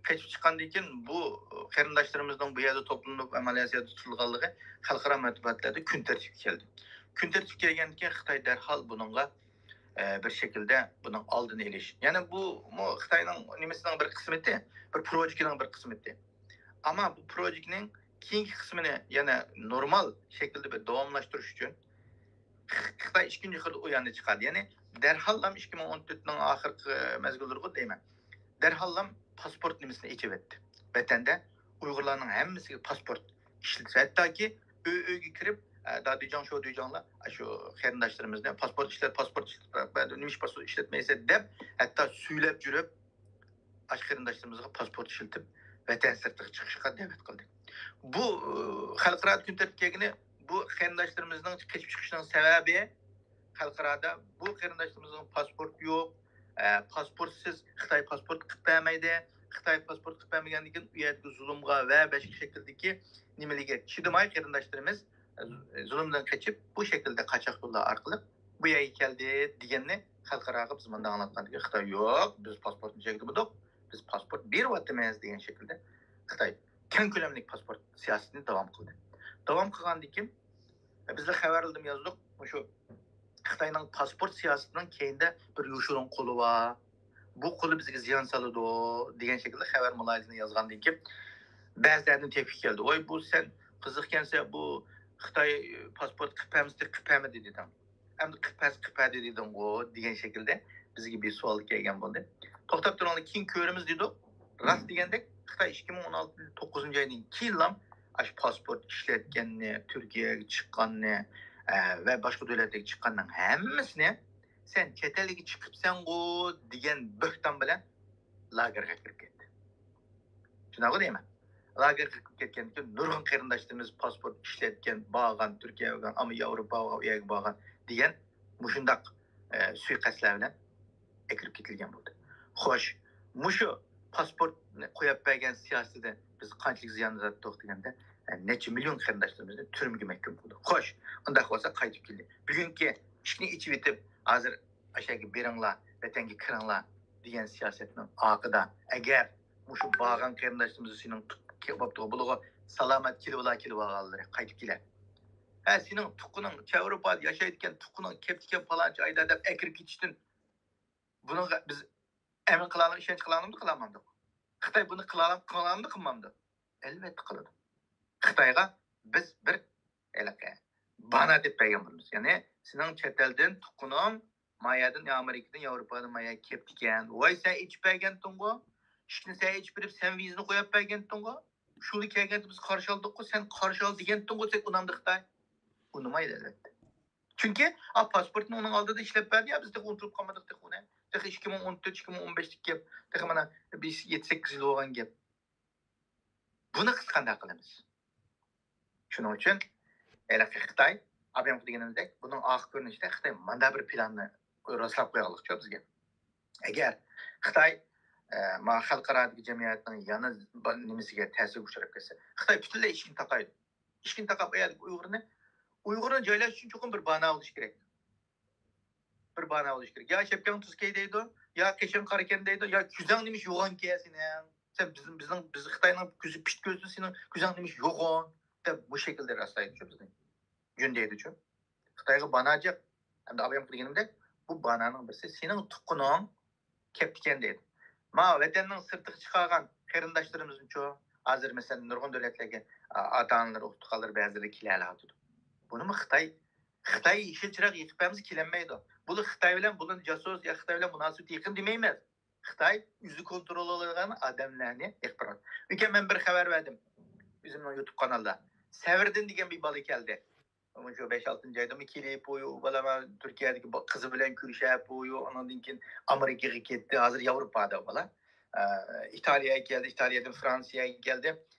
قېچىپ چىققاندىن كېيىن بۇ قېرىنداشلىرىمىزنىڭ بۇ يەردە توپلىنىپ ۋە مالايسىيادا تۇتۇلغانلىقى خەلقئارا مەتبۇئاتلاردا كۈن تەرتىپكە كەلدى. كۈن تەرتىپكە كەلگەندىن كېيىن خىتاي دەرھال بۇنىڭغا، ئە، بىر شەكىلدە بۇنىڭ ئالدىنى ئېلىش. يەنى بۇمۇ خىتاينىڭ نېمىسىنىڭ بىر قىسمىتى، بىر پروژېكتنىڭ بىر قىسمىتى. ئەمما بۇ پروژېكتنىڭ كېيىنكى قىسمىنى يەنە نورمال شەكىلدە بىر داۋاملاشتۇرۇش ئۈچۈن خىتاي ئىككىنچى قېتىم ئۇ يەرنى چىقاردى. يەنى دەرھاللام ئىككى مىڭ ئون تۆتنىڭ ئاخىرقى مەزگىللىرىغۇ دەيمەن. دەرھاللام پاسپورت نېمىسىنى ئېچىۋەتتى. ۋەتەندە ئۇيغۇرلارنىڭ ھەممىسىگە پاسپورت ئىشلىتىش. ھەتتاكى ئۆي-ئۆيگە كىرىپ، ئە، دادىجاڭ، شودىجاڭلار، ئە، شۇ قېرىنداشلىرىمىزنى پاسپورت ئىشلەت، پاسپورت ئىشلەت، نېمىش پاسپورت ئىشلەتمەيسەن دەپ، ھەتتا سۈيلەپ يۈرۈپ، ئاشۇ قېرىنداشلىرىمىزغا پاسپورت ئىشلىتىپ، ۋەتەن سىرتىغا چىقىشقا دەۋەت قىلدى. بۇ، ئە، خەلقئارا كۈن تەرتىپكە كەلگىنى، بۇ قېرىنداشلىرىمىزنىڭ قېچىپ چىقىشىنىڭ سەۋەبى، خەلقئارادا بۇ قېرىنداشلىرىمىزنىڭ پاسپورتى يوق، ئە، پاسپورتسىز خىتاي پاسپورت قىلىپ بەرمەيدۇ. خىتاي پاسپورت قىلىپ بەرمىگەندىن كېيىن، ئۇ يەردىكى زۇلۇمغا ۋە باشقا شەكىلدىكى نېمىلىرىگە چىدىماي قېرىنداشلىرىمىز، ئە، زۇلۇمدىن قېچىپ، بۇ شەكىلدە قاچاق يوللار ئارقىلىق بۇ يەرگە كەلدى دېگەننى خەلقئاراغا بىز مۇنداق ئاڭلاتقاندىكىن، خىتاي يوق، بىز پاسپورتنى چەكلىمىدۇق، بىز پاسپورت بېرىۋاتىمىز دېگەن شەكىلدە خىتاي كەڭ كۆلەملىك پاسپورت سىياسىتىنى داۋام قىلدى. داۋام قىلغاندىن كېيىن، بىزلەر خەۋەرلەردىمۇ يازدۇق، مۇشۇ خىتاينىڭ پاسپورت سىياسىتىنىڭ كەينىدە بىر يوشۇرۇن قولى بار، بۇ قولى بىزگە زىيان سالىدۇ دېگەن شەكىلدە خەۋەر مۇلاھىزىنى يازغاندىن كېيىن، بەزىلەردىن تېپىك كەلدى. ۋاي، بۇ سەن قىزىقكەنسەن، بۇ خىتاي پاسپورت قىلىپ بەرمىسە قىلىپ بەرمىدى دېدىڭ. ئەمدى قىلىپ بەرسە قىلىپ بەردى دېدىڭغۇ دېگەن شەكىلدە بىزگە بىر سوئال كەلگەن بولدى. توختاپ تۇرۇڭلار، كېيىن كۆرىمىز دېدۇق. راست دېگەندەك، خىتاي ئىككى مىڭ ئون ئالتىنچى توققۇزىنچى ئايدىن كېيىنلا ئاشۇ پاسپورت ئىشلەتكەننى، تۈركىيەگە چىققاننى، ئە، ۋە باشقا دۆلەتلەرگە چىققاننىڭ ھەممىسىنى سەن چەت ئەلگە چىقىپسەنغۇ دېگەن بۆھتان بىلەن لاگېرغا كىرىپ كەتتى. شۇنداقغۇ دەيمەن. لاگېرغا كىرىپ كەتكەندىن كېيىن نۇرغۇن قېرىنداشلىرىمىز پاسپورت ئىشلەتكەن، بارغان، تۈركىيەگە بارغان، ئامما ياۋروپاغا، ئۇ يەرگە بارغان دېگەن مۇشۇنداق، ئە، سۇيىقەستلەر بىلەن ئەكىرىپ كېتىلگەن بولدى. خوش، مۇشۇ پاسپورتنى قويۇپ بەرگەن سىياسىتىدە بىز قانچىلىك زىيان ياراتتۇق دېگەندە، ئە، نەچچە مىليون قېرىنداشلىرىمىزنى تۈرمىگە مەھكۇم قىلدۇق. خوش، ئۇنداق بولسا قايتىپ كېلدى. بۈگۈنكى ئىشىكنى ئېچىۋېتىپ، ھازىر ئاشۇ يەرگە بېرىڭلار، ۋەتەنگە كىرىڭلار دېگەن سىياسەتنىڭ ئارقىدا، ئەگەر مۇشۇ بارغان قېرىنداشلىرىمىز سېنىڭ تۇغ-، كېلىپ بولىدىغان بولىدىغۇ، سالامەت كېلىۋالا، كېلىۋالغانلىرى قايتىپ كېلە. ھە، سېنىڭ تۇغقىنىڭ ياۋروپادا ياشايدىكەن، تۇغقىنىڭ كەپتىكەن پالانچى ئايدا دەپ ئەكىرىپ كېتىشتىن بۇنىڭغا بىز ئەمىن قىلالايمىز، ئىشەنچ قىلالايمىز، قىلالمامدۇق؟ خىتاي بۇنى قىلالام-، قىلالامدۇ، قىلمامدۇ؟ ئەلۋەتتە قىلىدۇ. خىتايغا بىز بىر ھېلىقى بانا دەپ بەرگەن بولىمىز. يەنى سېنىڭ چەت ئەلدىن تۇغقىنىڭ ما يەردىن، يا ئامېرىكىدىن، ياۋروپادىن ما يەرگە كەپتىكەن. ۋاي، سەن ئېچىپ بەرگەنتىڭغۇ. ئىشىكنى سەن ئېچىپ بېرىپ، سەن ۋىزىنى قويۇپ بەرگەنتىڭغۇ. شۇلا كەلگەندە بىز قارشى ئالدۇققۇ، سەن قارشى ئال دېگەنتىڭغۇ، دېسەك ئۇنامدۇ خىتاي؟ ئۇنىمايدۇ، ئەلۋەتتە. چۈنكى، ئا، پاسپورتنى ئۇنىڭ ئالدىدا ئىشلەپ بەردى، يا، بىز تېخى ئۇنتۇلۇپ قالمىدۇق تېخى ئۇنى. تېخى ئىككى مىڭ ئون تۆت، ئىككى مىڭ ئون بەشتىكى گەپ. تېخى مانا بىر يەتتە، سەككىز يىل بولغان گەپ. بۇنى قىلسا قانداق قىلىمىز؟ شۇنىڭ ئۈچۈن ھېلىقى خىتاي، ئابىيامقا دېگىنىمىزدەك، بۇنىڭ ئارقا كۆرۈنۈشىدە خىتاي مانا بىر پىلاننى راسلاپ قويغانلىقچۇ بىزگە. ئەگەر خىتاي، ئە، ما خەلقئارادىكى جەمئىيەتنىڭ يەنە با-، نېمىسىگە، تەسىرىگە ئۇچراپ كەتسە، خىتاي پۈتۈنلەي ئىشىكنى تاقايدۇ. ئىشىكنى تاقاپ، ئۇ يەردىكى ئۇيغۇرنى، ئۇيغۇرنى جايلاش ئۈچۈن چوقۇم بىر بانا بولۇشى كېرەك. بىر بانا بولۇشى كېرەك. يا شەپكەڭ تۇز كەي دەيدۇ، يا قېشىڭ قارا كەن دەيدۇ، يا كۆزۈڭ نېمىش يوغان كە سېنىڭ؟ سەن بىزنىڭ، بىزنىڭ، بىز خىتاينىڭ كۆزى پىت كۆزدىن سېنىڭ كۆزۈڭ نېمىش يوغان؟ دەپ بۇ شەكىلدە راسلايدۇچۇ بىزنى. جۈندەيدىچۇ. خىتايغا بانا جىق. ئەمدى ئابايام دېگىنىمدەك، بۇ بانانىڭ بىرسى سېنىڭ تۇغقىنىڭ كەپتىكەن دەيدۇ. ما ۋەتەننىڭ سىرتىغا چىقارغان قېرىنداشلىرىمىزنىچۇ؟ ھازىر مەسىلەن نۇرغۇن دۆلەتلەرگە ئاتا ئانىلىرى، ئۇتۇقانلىرى بەزىلىرى كېلەلەيۋاتىدۇ. بۇنىمۇ خىتاي، خىتاي يېشىل چىراغ يېقىپ بەرمىسە كېلەلمەيدۇ. بۇ خىتاي بىلەن بۇلار جاسۇس يا خىتاي بىلەن مۇناسىۋىتى يېقىن دېمەيمىز. خىتاي ئۆزى كونترول قىلىدىغان ئادەملەرنى ئېقىپ بارىدۇ. ئۆكەم، مەن بىر خەۋەر بەردىم ئۆزۈمنىڭ يۇتۇب قانالدا. سەۋرىدىن دېگەن بىر بالا كەلدى. شۇ بەش ئالتىنچى ئايدىمۇ كېلىپ، ئۇ بالا تۈركىيەدىكى قىزى بىلەن كۆرۈشۈپ، ئۇ ئاندىن كېيىن ئامېرىكىغا كەتتى. ھازىر ياۋروپادا بالا. ئىتالىيەگە كەلدى، ئىتالىيەدىن فرانسىيەگە كەلدى.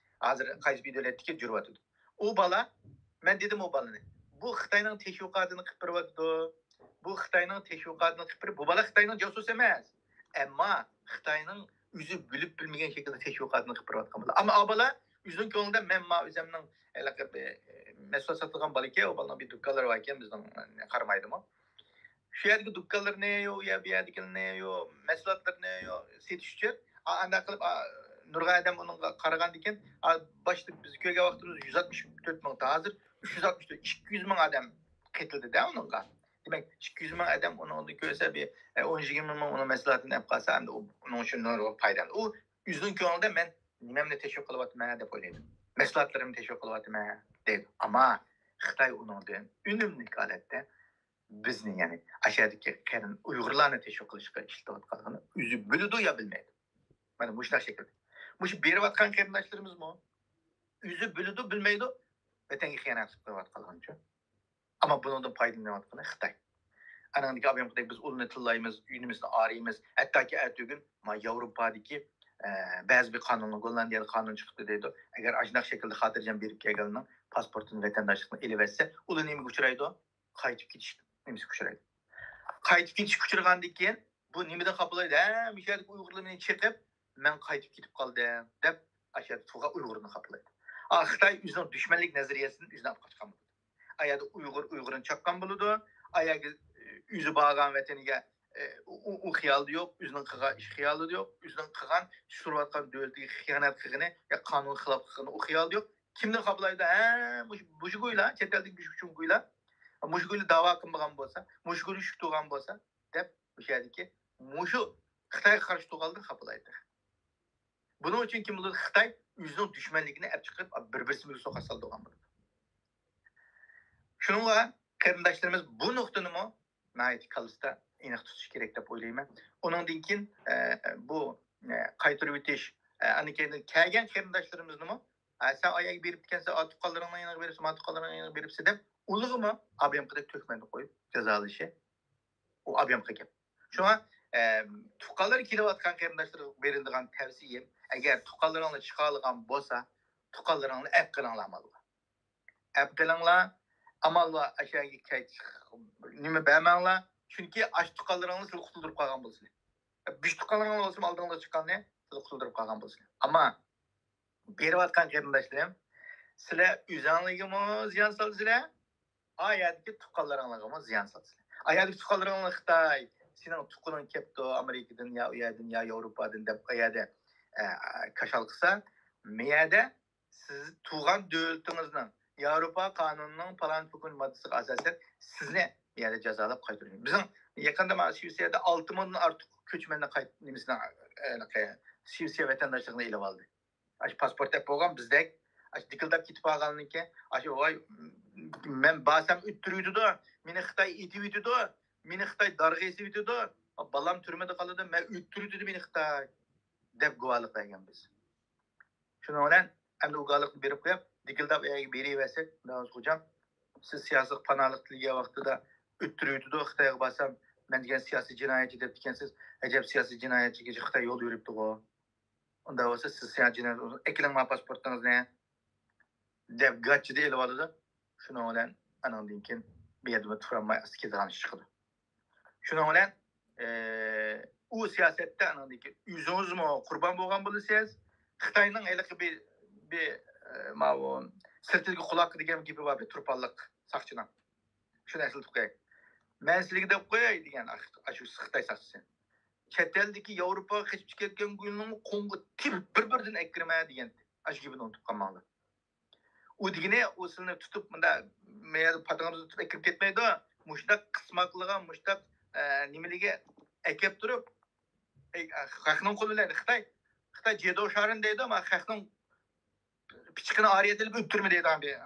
ھازىر قايسى بىر دۆلەتتىكى يۈرۈۋاتىدۇ. ئۇ بالا، مەن دېدىم ئۇ بالىنى، بۇ خىتاينىڭ تەشۋىقاتىنى قىلىپ بېرىۋاتىدۇ. بۇ خىتاينىڭ تەشۋىقاتىنى قىلىپ بېرىپ، بۇ بالا خىتاينىڭ جاسۇسى ئەمەس. ئەمما خىتاينىڭ ئۆزى بىلىپ بىلمىگەن شەكىلدە تەشۋىقاتنى قىلىپ بېرىۋاتقان بالا. ئەمما ئۇ بالا ئۆزىنىڭ كۆڭلىدە مەن ما ئۆزۈمنىڭ ھېلىقى بىر مەھسۇلات ساتىدىغان بالا ئىكەن، ئۇ بالىنىڭ بىر دۇكانلىرى بار ئىكەن، بىزنىڭ قارىمايدىمۇ. شۇ يەردىكى دۇكانلىرىنى، يو، يا بۇ يەردىكىنى، يو، مەھسۇلاتلىرىنى، يو، سېتىش ئۈچۈن، ئا، ئانداق قىلىپ، ئا، نۇرغۇن ئادەم ئۇنىڭغا قارىغاندىكىن، ئا، باشتا بىز كۆرگەن ۋاقتىمىزدا يۈز ئاتمىش تۆت مىڭ، ھازىر ئۈچ يۈز ئاتمىش تۆت، ئىككى يۈز مىڭ ئادەم قېتىلدى-دە ئۇنىڭغا. دېمەك، ئىككى يۈز مىڭ ئادەم ئۇنىڭدىن كۆرسە، بىر، ئە، ئون يىگىرمە مىڭ ئۇنىڭ مەھسۇلاتىنى ئېلىپ قالسا، ئەمدى ئۇ، ئۇنىڭ ئۈچۈن نۇرغۇن پايدا. ئۇ ئۆزىنىڭ كۆڭلىدە مەن نېمەمنى تەشۋىق قىلىۋاتىمەن دەپ ئويلايدۇ. مەھسۇلاتلىرىمنى تەشۋىق قىلىۋاتىمەن دەيدۇ. ئەمما خىتاي ئۇنىڭدىن ئۈنۈملۈك ھالەتتە بىزنى، يەنى ئاشۇ يەردىكى قېرىن ئۇيغۇرلارنى تەشۋىق قىلىشقا ئىشلىتىۋاتقانلىقىنى ئۆزى بىلىدۇ يا بىلمەيدۇ. مانا مۇشۇنداق شەكىلدە. مۇشۇ بېرىۋاتقان قېرىنداشلىرىمىزمۇ ئۆزى بىلىدۇ، بىلمەيدۇ، ۋەتەنگە خىيانەت قىلىۋاتقانلىقىنى. ئەمما بۇنىڭدىن پايدىلىنىۋاتقىنى خىتاي. ئانىڭدىكى ئابايام خىتاي، بىز ئۇلىنى تىللايمىز، ئۈنىمىزنى ئارىيمىز، ھەتتاكى ئەتىگۈن ما ياۋروپادىكى، ئە، بەزى بىر قانۇننى، گوللاندىيەدە قانۇن چىقىپتۇ دەيدۇ. ئەگەر ئاشۇنداق شەكىلدە خاتىرجەم بېرىپ كەلگەننىڭ پاسپورتىنى، ۋەتەنداشلىقىنى ئېلىۋەتسە، ئۇلار نېمىگە ئۇچرايدۇ؟ قايتىپ كېتىش نېمىسىگە ئۇچرايدۇ. قايتىپ كېتىشكە ئۇچرىغاندىن كېيىن بۇ نېمىدىن خاپىلايدۇ؟ ھە، مۇشۇ يەردىكى ئۇيغۇرلار مېنى چېقىپ، مەن قايتىپ كېتىپ قالدىم دەپ، ئاشۇ يەردە تۇرغان ئۇيغۇرنى خاپىلايدۇ. ئا، خىتاي ئۆزىنىڭ دۈشمەنلىك نەزەرىيەسىدىن ئۆزىنى ئاپ قاچقان بولىدۇ. ئايەردە ئۇيغۇر ئۇيغۇرنى چاققان بولىدۇ. ئايەردە ئۆزى بارغان ۋەتىنىگە، ئۇ، ئۇ، ئۇ خىيالىدا يوق، ئۆزىنىڭ قىلغان ئىش خىيالىدا يوق، ئۆزىنىڭ قىلغان، سۈرۈۋاتقان دۆلىتىگە خىيانەت قىلغىنى يا قانۇن خىلاپ قىلغىنى ئۇ خىيالىدا يوق. كىمدىن خاپىلايدۇ؟ ھە، مۇشۇ، مۇشۇ گۇيلا، چەت ئەلدىكى مۇشۇ گۇيلا، مۇشۇ گۇيلا داۋا قىلمىغان بولسا، مۇشۇ گۇيلا شۈك تۇرغان بولسا، دەپ، مۇشۇ يەردىكى مۇشۇ خىتايغا قارشى تۇرغانلىرىنى خاپىلايدۇ. بۇنىڭ ئۈچۈن كىم بولىدۇ؟ خىتاي ئۆزىنىڭ دۈشمەنلىكىنى ئەپ چىقىرىپ، بىر-بىرسى بىلەن سوقا سالىدىغان بولىدۇ. شۇنىڭغا قېرىنداشلىرىمىز بۇ نۇقتىنىمۇ ناھايىتى كاللىسىدا ئېنىق تۇتۇشى كېرەك دەپ ئويلايمەن. ئۇنىڭدىن كېيىن، ئە، بۇ، ئە، قايتۇرۇۋېتىش، ئە، ئاندىن كېيىن كەلگەن قېرىنداشلىرىمىزنىمۇ، ئە، سەن ئايەرگە بېرىپتىكەنسەن، ئا، تۇغقانلىرىڭنىڭ يېنىغا بېرىپسەن، ما تۇغقانلىرىڭنىڭ يېنىغا بېرىپسەن دەپ، ئۇلىغىمۇ ئابىيامقىدەك تۆھمەتنى قويۇپ جازالىشى، ئۇ ئابىيامقا گەپ. شۇڭا، ئە، تۇغقانلىرى كېلىۋاتقان قېرىنداشلارغا بېرىدىغان تەۋسىيەم، ئەگەر تۇغقانلىرىڭلار چىقالىغان بولسا، تۇغقانلىرىڭلارنى ئەپ قىلىڭلار ئامالغا. ئەپ قىلىڭلار، ئامال بار، ئاشۇ يەرگە كەچ-، نېمە بەرمەڭلار. چۈنكى ئاشۇ تۇغقانلىرىڭلار سىلى قۇتۇلدۇرۇپ قالغان بولسىلى. بىش تۇغقانلىرىڭلار بولسىمۇ ئالدىڭلارغا چىققاننى سىلى قۇتۇلدۇرۇپ قالغان بولسىلى. ئەمما بېرىۋاتقان قېرىنداشلىرىم، سىلەر ئۆزۈڭلارگىمۇ زىيان سالىسىلەر، ئا يەردىكى تۇغقانلىرىڭلارغىمۇ زىيان سالىسىلەر. ئا يەردىكى تۇغقانلىرىڭلار خىتاي، سېنىڭ تۇغقىنىڭ كەپتۇ ئامېرىكىدىن يا ئۇ يەردىن يا ياۋروپادىن دەپ ئا يەردە، ئە، كاشال قىلسا، مە يەردە سىز تۇغان دۆلىتىڭىزنىڭ ياۋروپا قانۇنىنىڭ پالان پۇكۇن ماددىسىغا ئاساسەن سىزنى يەنە جازالاپ قايتۇرىدۇ. بىزنىڭ يېقىندا مانا شىۋېتسىيەدە ئالتە مىڭدىن ئارتۇق كۆچمەننى قايت-، نېمىسىنى، ئە، شىۋېتسىيە ۋەتەنداشلىقىنى ئېلىپ ئالدى. ئاشۇ پاسپورت دەپ بولغان بىزدەك، ئاشۇ دىكىلداپ كېتىپ قالغاندىن كېيىن، ئاشۇ، ۋاي، مەن بارسام ئۆتتۈرۈۋېتىدۇ، مېنى خىتاي ئېتىۋېتىدۇ، مېنى خىتاي دارغا ئېسىۋېتىدۇ، بالام تۈرمىدە قالىدۇ، مەن ئۆتتۈرۈۋېتىدۇ مېنى خىتاي، دەپ گۇۋاھلىق بەرگەن بىز. شۇنىڭ بىلەن ئەمدى ئۇ گۇۋاھلىقنى بېرىپ قويۇپ، دىكىلداپ ئەگەر بېرىۋەرسەك، داۋۇت خوجام، سىز سىياسىي پاناھلىق تىلىگەن ۋاقتىدا ئۆتتۈرۈۋېتىدۇ، خىتايغا بارسام، مەن دېگەن سىياسىي جىنايەتچى دەپتىكەنسىز، ئەجەب سىياسىي جىنايەتچىگە خىتاي يول يورۇپتىغۇ. ئۇنداق بولسا سىز سىياسىي جىنايەت، ئەكېلىڭ ماڭا پاسپورتىڭىزنى، دەپ گاچچىدا ئېلىۋالىدۇ. شۇنىڭ بىلەن ئانىڭدىن كېيىن بۇ يەردىمۇ تۇرالماي ئاستا كېتىدىغان ئىش چىقىدۇ. شۇنىڭ بىلەن، ئى، ئۇ سىياسەتتە ئانىڭدىن كېيىن ئۆزىڭىزمۇ قۇربان بولغان بولىسىز. خىتاينىڭ ھېلىقى بىر، بىر، ئى، ماۋۇ سىرتىدىكى قۇلاقى دېگەن گېپى بار، بىر تۇرپانلىق ساقچىنىڭ. شۇنى ئەسلىتىپ قوياي. مەن سىلىگە دەپ قوياي دېگەن ئاشۇ خىتاي ساقچىسى. چەت ئەلدىكى ياۋروپاغا قېچىپ كەتكەن گۈلنىڭ قوڭغا تېپىپ بىر-بىردىن ئەكىرىمە دېگەنتى. ئاشۇ گېپىنى ئۇنتۇپ قالماڭلار. ئۇ دېگىنى، ئۇ سىلىنى تۇتۇپ، مۇنداق مەيەردە پاتىڭىزنى تۇتۇپ ئەكىرىپ كەتمەيدۇ. مۇشۇنداق قىسماقلىغان، مۇشۇنداق، ئە، نېمىلىگە ئەكەپ تۇرۇپ، ئەي، خەقنىڭ قولى بىلەن خىتاي، خىتاي جېدوشارىن دەيدۇ، ئەمما خەقنىڭ پىچىقىنى ئارىيەدە ئېلىپ ئۆتتۈرمە دەيدىغان بىر،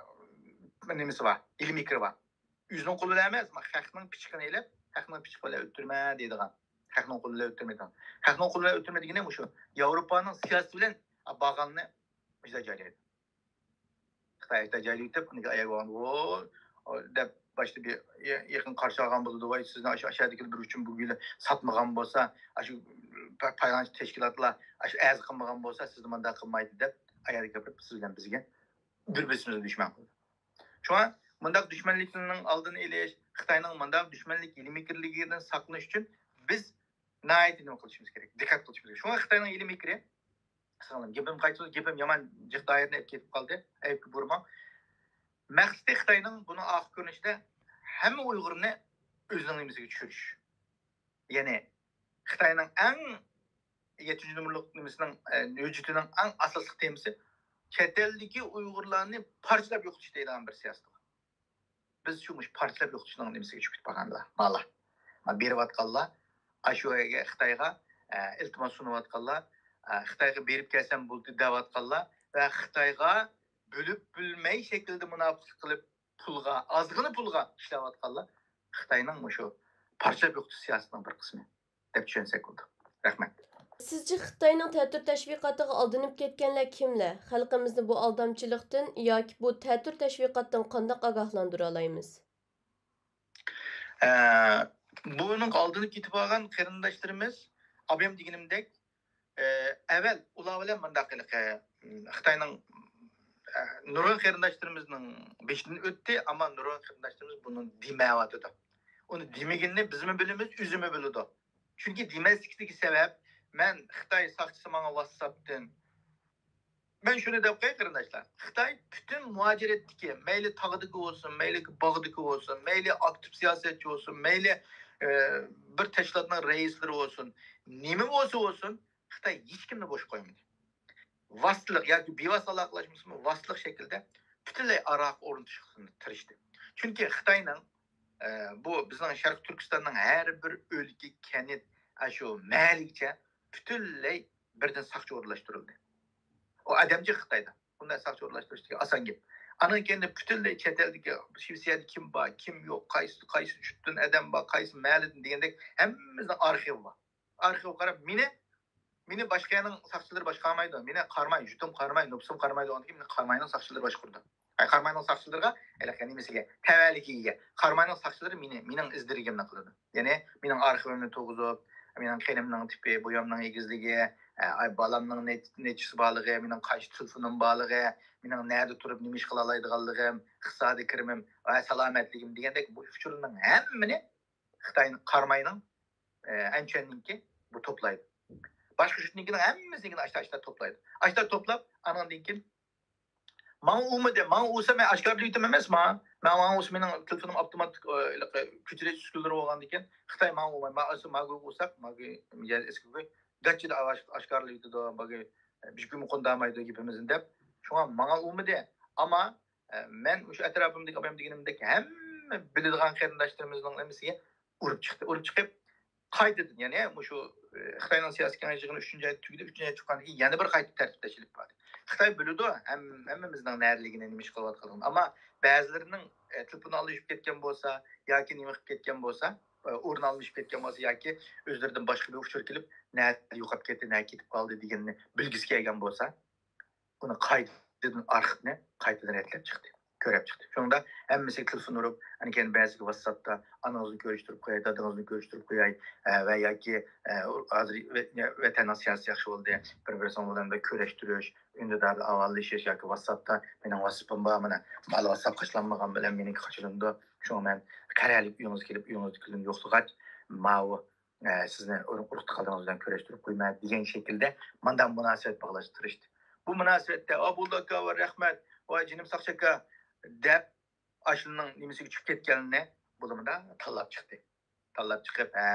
بىر نېمىسى بار، ئىلمىي پىكرى بار. ئۆزىنىڭ قولى بىلەن ئەمەس، ئەمما خەقنىڭ پىچىقىنى ئېلىپ، خەقنىڭ پىچىقى بىلەن ئۆتتۈرمە دەيدىغان. خەقنىڭ قولى بىلەن ئۆتتۈرمەيدىغان. خەقنىڭ قولى بىلەن ئۆتتۈرمە دېگىنى مۇشۇ. ياۋروپانىڭ سىياسىتى بىلەن باغلانغىنى مۇشۇنداق جايلايدۇ. خىتاي، خىتاي جايلايتىپ، ئۇنىڭ ئاياغى بولغان، ۋو، دەپ باشتا بىر يېقىن قارشى ئالغان بولىدۇ. ۋاي، سىزنى ئاشۇ ئاشادىكى بىر ئۈچۈن بۇ يىل ساتمىغان بولسا، ئاشۇ پايلانغان تەشكىلاتلار ئاشۇ ئەزا قىلمىغان بولسا، سىزنى مۇنداق قىلمايدۇ دەپ، ئاياغدا گەپلەپ، سىز بىلەن بىزگە بىر-بىرىمىزنى دۈشمەن قىلىدۇ. شۇڭا مۇنداق دۈشمەنلىكنىڭ ئالدىنى ئېلىش، خىتاينىڭ مۇنداق دۈشمەنلىك ھىيلە-مىكىرلىكىدىن ساقلىنىش ئۈچۈن بىز ناھايىتى نېمە قىلىشىمىز كېرەك، دىققەت قىلىشىمىز كېرەك. شۇڭا خىتاينىڭ ھىيلە-مىكرى، سىڭلىم، گېپىم قايتىدۇ، گېپىم يامان جىق دائىرىنى ئېلىپ كېتىپ قالدى، ئەيىبكە بۇرىماڭ. مەقسىتى خىتاينىڭ بۇنىڭ ئاخىرقى كۆرۈنۈشىدە ھەممە ئۇيغۇرنى ئۆزىنىڭ نېمىسىگە چۈشۈرۈش. يەنى خىتاينىڭ ئەڭ يەتتىنچى نومۇرلۇق نېمىسىنىڭ، ئە، ھۆججىتىنىڭ ئەڭ ئاساسلىق تېمىسى چەت ئەلدىكى ئۇيغۇرلارنى پارچىلاپ يوقىتىش دەيدىغان بىر سىياسىتى بار. بىز شۇ مۇشۇ پارچىلاپ يوقىتىشنىڭ نېمىسىگە چۈشۈپ كەتكەن بۇلار. مالا. ما بېرىۋاتقانلار، ئاشۇ يەرگە خىتايغا، ئە، ئىلتىماس سۇنۇۋاتقانلار، ئە، خىتايغا بېرىپ كەلسەم بولدى دەۋاتقانلار ۋە خىتايغا بۆلۈپ بۆلمەي شەكىلدە مۇناپىقلىق قىلىپ پۇلغا، ئازغىنا پۇلغا ئىشلەۋاتقانلار خىتاينىڭ مۇشۇ پارچىلاپ يوقىتىش سىياسىتىنىڭ بىر قىسمى دەپ چۈشەنسەك بولىدۇ. رەھمەت. سىزچە خىتاينىڭ تەتۈر تەشۋىقاتىغا ئالدىنىپ كەتكەنلەر كىملەر؟ خەلقىمىزنى بۇ ئالدامچىلىقتىن ياكى بۇ تەتۈر تەشۋىقاتتىن قانداق ئاگاھلاندۇرالايمىز؟ ئە، بۇنىڭغا ئالدىنىپ كېتىپ قالغان قېرىنداشلىرىمىز، ئابايام دېگىنىمدەك، ئە، ئەۋۋەل ئۇلار بىلەن مۇنداق ھېلىقى، خىتاينىڭ، ئە، نۇرغۇن قېرىنداشلىرىمىزنىڭ بېشىدىن ئۆتتى، ئەمما نۇرغۇن قېرىنداشلىرىمىز بۇنى دېمەيۋاتىدۇ. ئۇنى دېمىگىنىنى بىزمۇ بىلىمىز، ئۆزىمۇ بىلىدۇ. چۈنكى دېمەسلىكىدىكى سەۋەب، مەن خىتاي ساقچىسى ماڭا ۋاتساپتىن، مەن شۇنى دەپ قوياي قېرىنداشلار، خىتاي پۈتۈن مۇھاجىرەتتىكى، مەيلى تاغدىكى بولسۇن، مەيلى باغدىكى بولسۇن، مەيلى ئاكتىپ سىياسەتچى بولسۇن، مەيلى، ئە، بىر تەشكىلاتنىڭ رەئىسلىرى بولسۇن، نېمە بولسا بولسۇن، خىتاي ھېچكىمنى بوش قويمىدى. ۋاسىتىلىق ياكى بىۋاسىتە ئالاقىلەشمىسىمۇ، ۋاسىتىلىق شەكىلدە پۈتۈنلەي ئاراغا ئورنىتىشقا تىرىشتى. چۈنكى خىتاينىڭ، ئە، بۇ بىزنىڭ شەرقىي تۈركىستاننىڭ ھەر بىر ئۆلكە، كەنت، ئاشۇ مەھەللىگىچە پۈتۈنلەي بىردىن ساقچى ئورۇنلاشتۇرۇلدى. ئۇ ئادەمجىق خىتايدا. بۇنداق ساقچى ئورۇنلاشتۇرۇش دېگەن ئاسان گەپ. ئانىڭ كېيىن پۈتۈنلەي چەت ئەلدىكى شىۋېتسىيەدە كىم بار، كىم يوق، قايسى، قايسى جۇتتىن ئادەم بار، قايسى مەھەللىدىن دېگەندەك ھەممىمىزنىڭ ئارخىۋى بار. ئارخىۋغا قاراپ، مېنى، مېنى باشقا يەرنىڭ ساقچىلىرى باشقارمايدۇ. مېنى قاراماي، جۇتۇم قاراماي، نوپۇسۇم قارامايدۇ. ئاندىن كېيىن مېنى قاراماينىڭ ساقچىلىرى باشقۇرىدۇ. ئاي، قاراماينىڭ ساقچىلىرىغا، ھېلىقى نېمىسىگە، تەۋەلىكىگە، قاراماينىڭ ساقچىلىرى مېنى، مېنىڭ ئىز دېرىكىمنى قىلىدۇ. يەنى مېنىڭ ئارخىۋىمنى تۇرغۇزۇپ، مېنىڭ قېنىمنىڭ تىپى، بويامنىڭ ئېگىزلىكى، ئە، ئاي، بالامنىڭ نەچ-، نەچچىسى بارلىقى، مېنىڭ قايسى تېلېفونۇم بارلىقى، مېنىڭ نەدە تۇرۇپ نېمە ئىش قىلالايدىغانلىقىم، ئىقتىسادىي كىرىمىم ۋە سالامەتلىكىم دېگەندەك بۇ ئۇچۇرلارنىڭ ھەممىنى خىتاي قاراماينىڭ، ئە، ئەنچۈەننىڭكى بۇ توپلايدۇ. باشقا جۇتنىڭكىنىڭ ھەممىسىنىڭكىنى ئاشتا-ئاشتا توپلايدۇ. ئاشتا توپلاپ، ئانىڭدىن كېيىن ماڭا ئۇرمىدى. ماڭا ئۇرسا، مەن ئاشكارىلايتتىم ئەمەسما. ماڭا، ماڭا ئۇرسا، مېنىڭ تېلېفونۇم ئاپتوماتىك، ئە، ھېلىقى كۆچۈرۈش ئۈسكۈنىلىرى بولغاندىكىن، خىتاي ماڭا ئۇرماي. ماڭا ئۇرسا، ماگۇ ئۇرساق، ماگۇ مىجەز ئېسكىگۇ گاچچىدا ئاشكارىلايدۇ، ماگۇ بىزگىمۇ قوندامايدۇ گېپىمىزنى دەپ. شۇڭا ماڭا ئۇرمىدى. ئەمما، ئە، مەن مۇشۇ ئەتراپىمدىكى ئابايام دېگىنىمدەك ھەممە بىلىدىغان قېرىنداشلىرىمىزنىڭ ھەممىسىگە ئۇرۇپ چىقتى. ئۇرۇپ چىقىپ، قايتىدىن، يەنى مۇشۇ، ئە، خىتاينىڭ سىياسىي كېڭەش يىغىنى ئۈچىنچى ئايدا تۈگىدى، ئۈچىنچى ئايدا چىققاندىن كېيىن يەنە بىر قايتا تەرتىپلەش ئېلىپ باردى. خىتاي بىلىدۇ ھەم-، ھەممىمىزنىڭ نەدىلىكىنى، نېمە ئىش قىلىۋاتقانلىقىنى. ئەمما بەزىلىرىنىڭ، ئە، تېلېفونى ئالىشىپ كەتكەن بولسا ياكى نېمە قىلىپ كەتكەن بولسا، ئە، ئورنى ئالمىشىپ كەتكەن بولسا ياكى ئۆزلىرىدىن باشقا بىر ئۇچۇر كېلىپ، نەدە يوقاپ كەتتى، نەگە كېتىپ قالدى دېگەننى بىلگۈسى كەلگەن بولسا، ئۇنى قايتىدىن ئارخىپنى قايتىدىن رەتلەپ چىقتى، كۆرۈپ چىقتى. شۇنىڭدا ھەممىسىگە تېلېفون ئۇرۇپ، ئاندىن كېيىن بەزىگە ۋاتساپتا، ئانىڭىزنى كۆرۈشتۈرۈپ قوياي، دادىڭىزنى كۆرۈشتۈرۈپ قوياي، ئە، ۋە ياكى، ئە، ھازىر ۋە-، ۋەتەننىڭ سىياسىتى ياخشى بولدى، بىر-بىرسىنىڭ بىلەن بىر كۆرۈشتۈرۈش، ئۈندىداردا ئاۋازلىشىش ياكى ۋاتساپتا، مېنىڭ ۋاتساپىم بار، مانا، مانا ۋاتساپ قاچىلانمىغان بىلەن مېنىڭكى قاچىلىنىدۇ. شۇڭا مەن قەرەللىك ئۆيىڭىزگە كېلىپ، ئۆيىڭىزدىكىلەرنى يوقلىغاچ، ماۋۇ ئە، سىزنى ئۇرۇق-تۇغقانلىرىڭىز بىلەن كۆرۈشتۈرۈپ قويىمەن دېگەن شەكىلدە مانداق مۇناسىۋەت باغلاشقا تىرىشتى. بۇ مۇناسىۋەتتە، ئابۇللا ئاكا، رەھمەت، ۋاي جېنىم ساقچى ئاكا دەپ، ئاشۇنىڭ نېمىسىگە چۈشۈپ كەتكەنلىرىنى بۇلىمۇدا تاللاپ چىقتى. تاللاپ چىقىپ، ھە،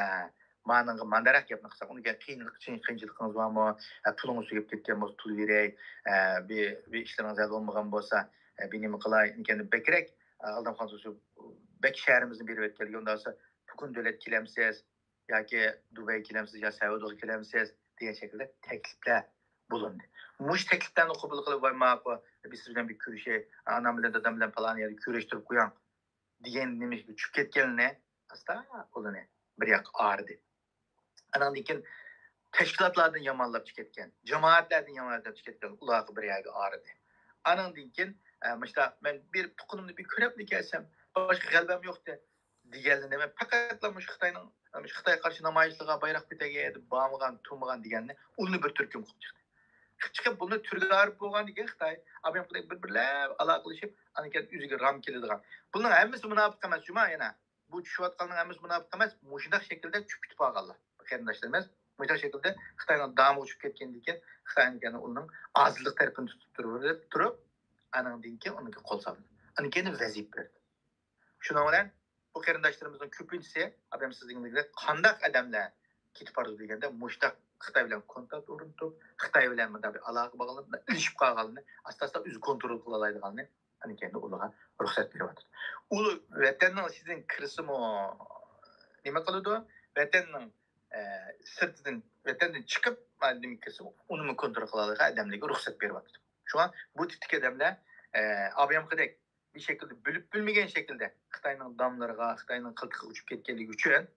مانىڭغا مانداراق گەپنى قىلساق، ئۇنىڭ قىيىنلىق، قىيىنچىلىقىڭىز بارمۇ؟ ھە، پۇلىڭىز تۈگەپ كەتكەن بولسا، پۇل بېرەي. ھە، بىر، بىر ئىشلىرىڭىز ھەل بولمىغان بولسا، ھە، بىر نېمە قىلاي؟ ئىنكەننى بەكرەك، ھە، ئالدام خان تۇرسۇن بەك شەھىرىمىزنى بېرىۋەتكەنلىكى، ئۇنداق بولسا پۈتۈن دۆلەتكە كېلەمسىز ياكى دۇبەيگە كېلەمسىز يا سەئۇدىغا كېلەمسىز دېگەن شەكىلدە تەكلىپلەر بولۇندى. مۇشۇ تەكلىپلەرنى قوبۇل قىلىپ، ۋاي ماقۇل، بىز سىز بىلەن بىر كۆرۈشەي، ئانام بىلەن دادام بىلەن پالان يەردە كۆرۈشتۈرۈپ قويۇڭ دېگەن نېمىگە چۈشۈپ كەتكەنلىرىنى ئاستا ئۇلىنى بىر ياققا ئايرىدى. ئاناندىن كېيىن تەشكىلاتلاردىن يامانلاپ چىقىۋەتكەن، جامائەتلەردىن يامانلاپ چىقىۋەتكەن، ئۇلارغا بىر يەرگە ئايرىدى. ئاناندىن كېيىن ئە، مۇشۇنداق مەن بېرىپ تۇغقىنىمنى بىر كۆرەپلا كەلسەم، باشقا غەلىبەم يوقتى دېگەنلىرىنى مەن پەقەتلا مۇشۇ خىتاينىڭ، مۇشۇ خىتايغا قارشى نامايىشلىرىغا بايراق كۆتەرگەن يەردە بارمىغان، تۇرمىغان دېگەننى ئۇلىنى بىر تۈركۈم قىلىپ چىقتى. قىلىپ چىقىپ بۇنى تۈرگە ئايرىپ بولغاندىن كېيىن خىتاي ئامېرىكىدەك بىر بىرلەپ ئالاقىلىشىپ، ئاندىن كېيىن ئۆزىگە رام كېلىدىغان. بۇنىڭ ھەممىسى مۇناپىق ئەمەس جۇما يەنە. بۇ چۈشۈۋاتقاننىڭ ھەممىسى مۇناپىق ئەمەس، مۇشۇنداق شەكىلدە چۈشۈپ كېتىپ قالغانلار. قېرىنداشلىرىمىز مۇشۇنداق شەكىلدە خىتاينىڭ دامىغا چۈشۈپ كەتكەندىن كېيىن خىتاينىڭ يەنە ئۇنىڭ ئازلىق تەرىپىنى تۇتۇپ تۇرۇپ، تۇرۇپ، ئانىڭدىن كېيىن ئۇنىڭغا قول سالدى. ئاندىن كېيىن ۋەزىپە بەردى. شۇنىڭ بىلەن بۇ قېرىنداشلىرىمىزنىڭ كۆپىنچىسى، ئادەم سىز دېگەندەك قانداق ئادەملەر كېتىپ بارىدۇ دېگەندە، مۇشۇنداق خىتاي بىلەن كونتاكت ئورنىتىپ، خىتاي بىلەن مۇنداق بىر ئالاقە باغلىنىپ، ئىلىشىپ قالغانلىرىنى ئاستا-ئاستا ئۆزى كونترول قىلالايدىغانلىرىنى ئاندىن كېيىن ئۇلارغا رۇخسەت بېرىۋاتىدۇ. ئۇ ۋەتەننىڭ ئىچىدىن كىرسىمۇ نېمە قىلىدۇ؟ ۋەتەننىڭ، ئە، سىرتىدىن، ۋەتەندىن چىقىپ، نېمە كىرسە، ئۇنىمۇ كونترول قىلالايدىغان ئادەملەرگە رۇخسەت بېرىۋاتىدۇ. شۇڭا بۇ تىپتىكى ئادەملەر، ئە، ئابىيامقىدەك بىر شەكىلدە بىلىپ بىلمىگەن شەكىلدە خىتاينىڭ داملىرىغا، خىتاينىڭ قىلتىقىغا ئۇچۇپ كەتكەنلىكى ئۈچۈن،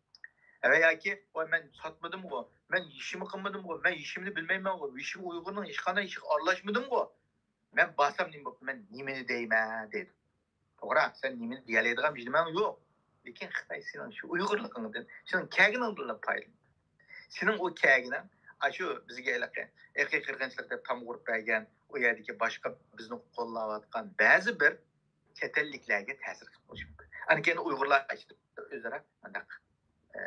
ۋە ياكى، ۋاي، مەن ساتمىدىمغۇ، مەن ھېچنېمە قىلمىدىمغۇ، مەن ھېچنېمىنى بىلمەيمەنغۇ، ھېچنېمە ئۇيغۇرنىڭ ھېچقانداق ئىشىغا ئارىلاشمىدىمغۇ، مەن بارسام نېمە بوپتۇ، مەن نېمىنى دەيمەن دەيدۇ. توغرا، سەن نېمىنى دېيەلەيدىغان بىر نېمەڭ يوق. لېكىن خىتاي سېنىڭ شۇ ئۇيغۇرلۇقۇڭدىن، شۇنىڭ كەلگىنىڭدىنلا پايدىلىنىدۇ. سېنىڭ ئۇ كەلگىنىڭ، ئاشۇ بىزگە ھېلىقى ئىرقىي قىرغىنچىلىق دەپ تامغا ئۇرۇپ بەرگەن، ئۇ يەردىكى باشقا بىزنى قوللاۋاتقان بەزى بىر چەت ئەللىكلەرگە تەسىر قىلىپ قويۇشى مۇمكىن. ئاندىن كېيىن ئۇيغۇرلار ئىچىدە ئۆزئارا مۇنداق، ئە،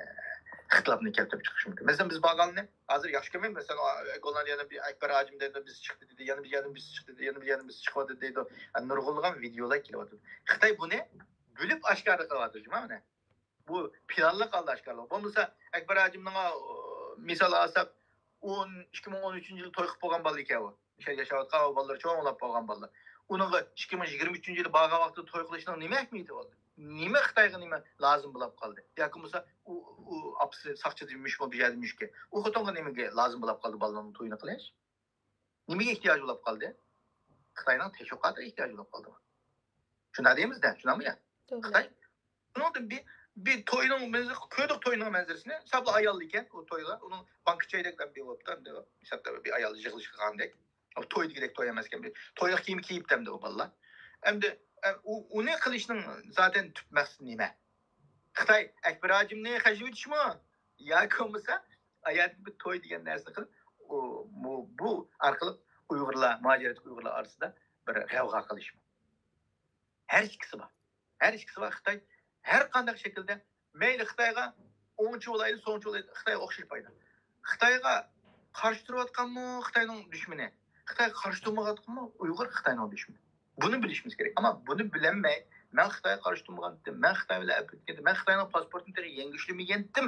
ئىختىلاپنى كەلتۈرۈپ چىقىشى مۇمكىن. مەسىلەن، بىز بارغاننى ھازىر ياخشى كۆرمەيمىز. مەسىلەن، گوللاندىيەدىن بىر ئەكبەر ھاجىم دەيدۇ، بىز چىقتى دېدى، يەنە بىر يەردىن بىز چىقتى دېدى، يەنە بىر يەردىن بىز چىقىۋاتىدۇ دەيدۇ. نۇرغۇنلىغان ۋىدېئولار كېلىۋاتىدۇ. خىتاي بۇنى بىلىپ ئاشكارا قىلىۋاتىدۇ، جۇما مانا. بۇ پىلانلىق ھالدا ئاشكارىلىق. بولمىسا ئەكبەر ھاجىمنىڭ، مىسال ئالساق، ئون، ئىككى مىڭ ئون ئۈچىنچى يىلى توي قىلىپ بولغان بالا ئىكەن ئۇ. مۇشۇ يەردە ياشاۋاتقان ئۇ بالىلىرى چوڭ بولۇپ بولغان بالىلار. ئۇنىڭغا ئىككى مىڭ يىگىرمە ئۈچىنچى يىلى بارغان ۋاقتىدا توي قىلىشنىڭ نېمە ئەھمىيىتى بولدى؟ نېمە خىتايغا نېمە لازىم بولاپ قالدى؟ ياكى بولمىسا ئۇ، ئۇ ئاپىسى ساقچىدا يۈمۈش بولۇپ، بۇ يەردە يۈمۈشكە. ئۇ خوتۇنغا نېمىگە لازىم بولاپ قالدى بالىنىڭ تويىنى قىلىش؟ نېمىگە ئېھتىياجى بولاپ قالدى؟ خىتاينىڭ تەشۋىقاتىغا ئېھتىياجى بولاپ قالدى. شۇنداق دەيمىز-دە، شۇنداقمۇ يا؟ توغرا. خىتاي. شۇنىڭدىن بىر، بىر توينىڭ مەنزىرىسى، كۆردۇق توينىڭ مەنزىرىسىنى. ساپلا ئايال ئىكەن ئۇ تويغا. ئۇنىڭ بانكا چەيدەك بىر بوپتۇ، ئەمدى ھېسابتا بىر ئايال يىغىلىشقا قىلغاندەك. ئۇ توي دېگۈدەك توي ئەمەسكەن. بىر تويلۇق كىيىم كىيىپتۇ ئەمدى ئۇ بالىلار. ئەمدى، ئە، ئۇ، ئۇنى قىلىشنىڭ زاتەن تۈپ مەقسىتى نېمە؟ خىتاي ئەكبەر ھاجىمنى خەجلىۋېتىشمۇ؟ ياكى بولمىسا ئايالدىكى بىر توي دېگەن نەرسىنى قىلىپ، ئۇ، بۇ، بۇ ئارقىلىق ئۇيغۇرلار، مۇھاجىرەتتىكى ئۇيغۇرلار ئارىسىدا بىر غەۋغا قىلىشمۇ؟ ھەر ئىككىسى بار. ھەر ئىككىسى بار. خىتاي ھەر قانداق شەكىلدە، مەيلى خىتايغا ئوڭچى بولايلى، سوڭچى بولايلى، خىتايغا ئوخشاش پايدا. خىتايغا قارشى تۇرۇۋاتقانمۇ خىتاينىڭ دۈشمىنى؟ خىتايغا قارشى تۇرمايۋاتقانمۇ ئۇيغۇر خىتاينىڭ دۈشمىنى؟ بۇنى بىلىشىمىز كېرەك. ئەمما بۇنى بىلەلمەي، مەن خىتايغا قارشى تۇرمىغانتىم، مەن خىتاي بىلەن ئەپلىكەنتىم، مەن خىتاينىڭ پاسپورتىنى تېخى يەڭگۈشلىمىگەنتىم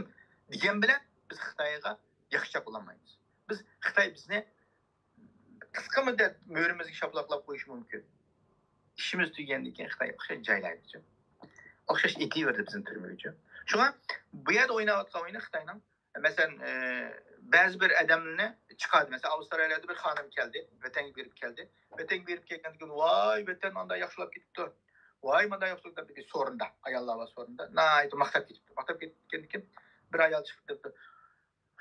دېگەن بىلەن بىز خىتايغا ياخشى چاپلانمايمىز. بىز خىتاي بىزنى قىسقا مۇددەت مۈرىمىزگە شاپىلاقلاپ قويۇشى مۇمكىن. ئىشىمىز تۈگىگەندىن كېيىن خىتاي ئوخشاش جايلايدۇ. ئوخشاش ئېتىۋېرىدۇ بىزنى تۈرمىگىچۇ. شۇڭا بۇ يەردە ئويناۋاتقان ئويۇنى خىتاينىڭ، مەسىلەن، ئە، بەزى بىر ئادەمنى چىقاردى. مەسىلەن، ئاۋسترالىيەدە بىر خانىم كەلدى، ۋەتەنگە بېرىپ كەلدى. ۋەتەنگە بېرىپ كەلگەندىن كېيىن، ۋاي، ۋەتەن ئانداق ياخشىلاپ كېتىپتۇ. ۋاي، مانداق ياخشىلاپ كېتىپتۇ. بىر سورۇندا، ئاياللار بار سورۇندا. ناھايىتى ماختاپ كېتىپتۇ. ماختاپ كەتكەندىن كېيىن بىر ئايال چىقىپ دەپتۇ،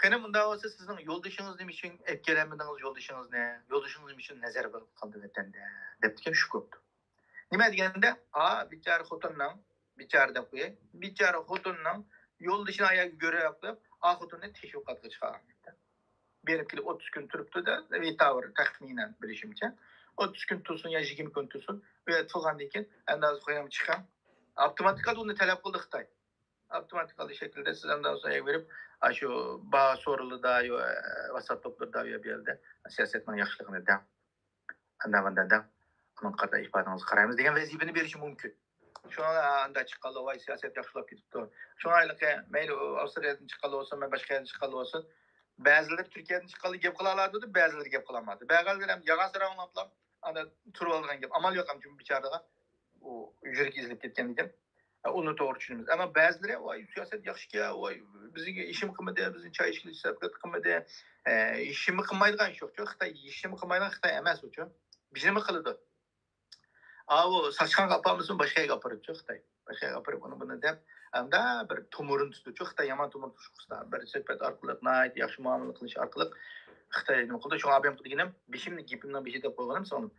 قېنى، مۇنداق بولسا، سىزنىڭ يولدىشىڭىز نېمە ئۈچۈن ئەپ كېلەلمىدىڭىز يولدىشىڭىزنى؟ يولدىشىڭىز نېمە ئۈچۈن نەزەر بېرىپ قالدى ۋەتەندە؟ دەپتىكەن، شوك بوپتۇ. نېمە دېگەندە، ئا، بىچارە خوتۇننىڭ، بىچارە دەپ قوياي، بىچارە خوتۇننىڭ يولدىشىنى ئاياغ گۆرەپ قويۇپ، ئا خوتۇننى تەشۋىقاتقا چىقارغان گەپتە. بېرىپ كېلىپ ئوتتۇز كۈن تۇرۇپتۇ-دە، ئېيتاۋۇر، تەخمىنەن بىلىشىمچە. ئوتتۇز كۈن تۇرسۇن يا يىگىرمە كۈن تۇرسۇن، ئۇ يەردە تۇرغاندىن كېيىن، ئەمدى ھازىر قويۇڭ چىقىڭ. ئاپتوماتىك ھالدا ئۇنى تەلەپ قىلدى خىتاي. ئاپتوماتىك ھالدا شەكىلدە سىز ئەمدى ھازىر ئەگىۋېرىپ، ئاشۇ باھا سورۇنلىرىدا، يو-، ۋاتساپ توپلىرىدا، يا بۇ يەردە سىياسەتنىڭ ياخشىلىقىنى دەڭ. ئانداق مۇنداق دەڭ. ئۇنىڭغا قارىتا ئىپادىڭىزگە قارايمىز دېگەن ۋەزىپىنى بېرىشى مۇمكىن. شۇڭا ئاندا چىققانلار، ۋاي، سىياسەت ياخشىلاپ كېتىپتۇ. شۇڭا ھېلىقى مەيلى ئۇ ئاۋسترالىيەدىن چىققانلار بولسۇن، مەن باشقا يەردىن چىققانلار بولسۇن، بەزىلىرى تۈركىيەدىن چىققانلار گەپ قىلالادى، بەزىلىرى گەپ قىلالمادى. بەزىلىرى ھەم يالغان ساراڭ ئويناپلا، ئانا تۇرۇۋالىدىغان گەپ. ئامال يوق، ئەمدى بىچارىغا ئۇ يۈرىكى ئېزىلىپ كەتكەندىكىن. ئۇنى توغرا چۈشىنىمىز. ئەمما بەزىلىرى، ۋاي، سىياسەت ياخشىكەن، ۋاي، بىزگە ھېچنېمە قىلمىدى، بىزنى چاي ئىچكىلى سەپقەت قىلمىدى. ئە، ھېچنېمە قىلمايدىغان ئىش يوقچۇ. خىتاي ھېچنېمە قىلمايدىغان خىتاي ئەمەس ئۇچۇ. بىزنېمە قىلىدۇ. ئاۋۇ ساچقانغا ئاپارمىسۇن، باشقا يەرگە ئاپىرىدۇچۇ خىتاي. باشقا يەرگە ئاپىرىپ، ئۇنى بۇنى دەپ، ئەمدى بىر تومۇرىنى تۇتىدۇچۇ خىتاي. يامان تومۇر تۇتۇش قۇرسا، بىر سۆھبەت ئارقىلىق، ناھايىتى ياخشى مۇئامىلە قىلىش ئارقىلىق خىتاي نېمە قىلىدۇ. شۇڭا ئابىم دېگىنىم، بېشىمنى، گېپىمنىڭ بېشىدا دەپ قويغىنىم سىڭلىم.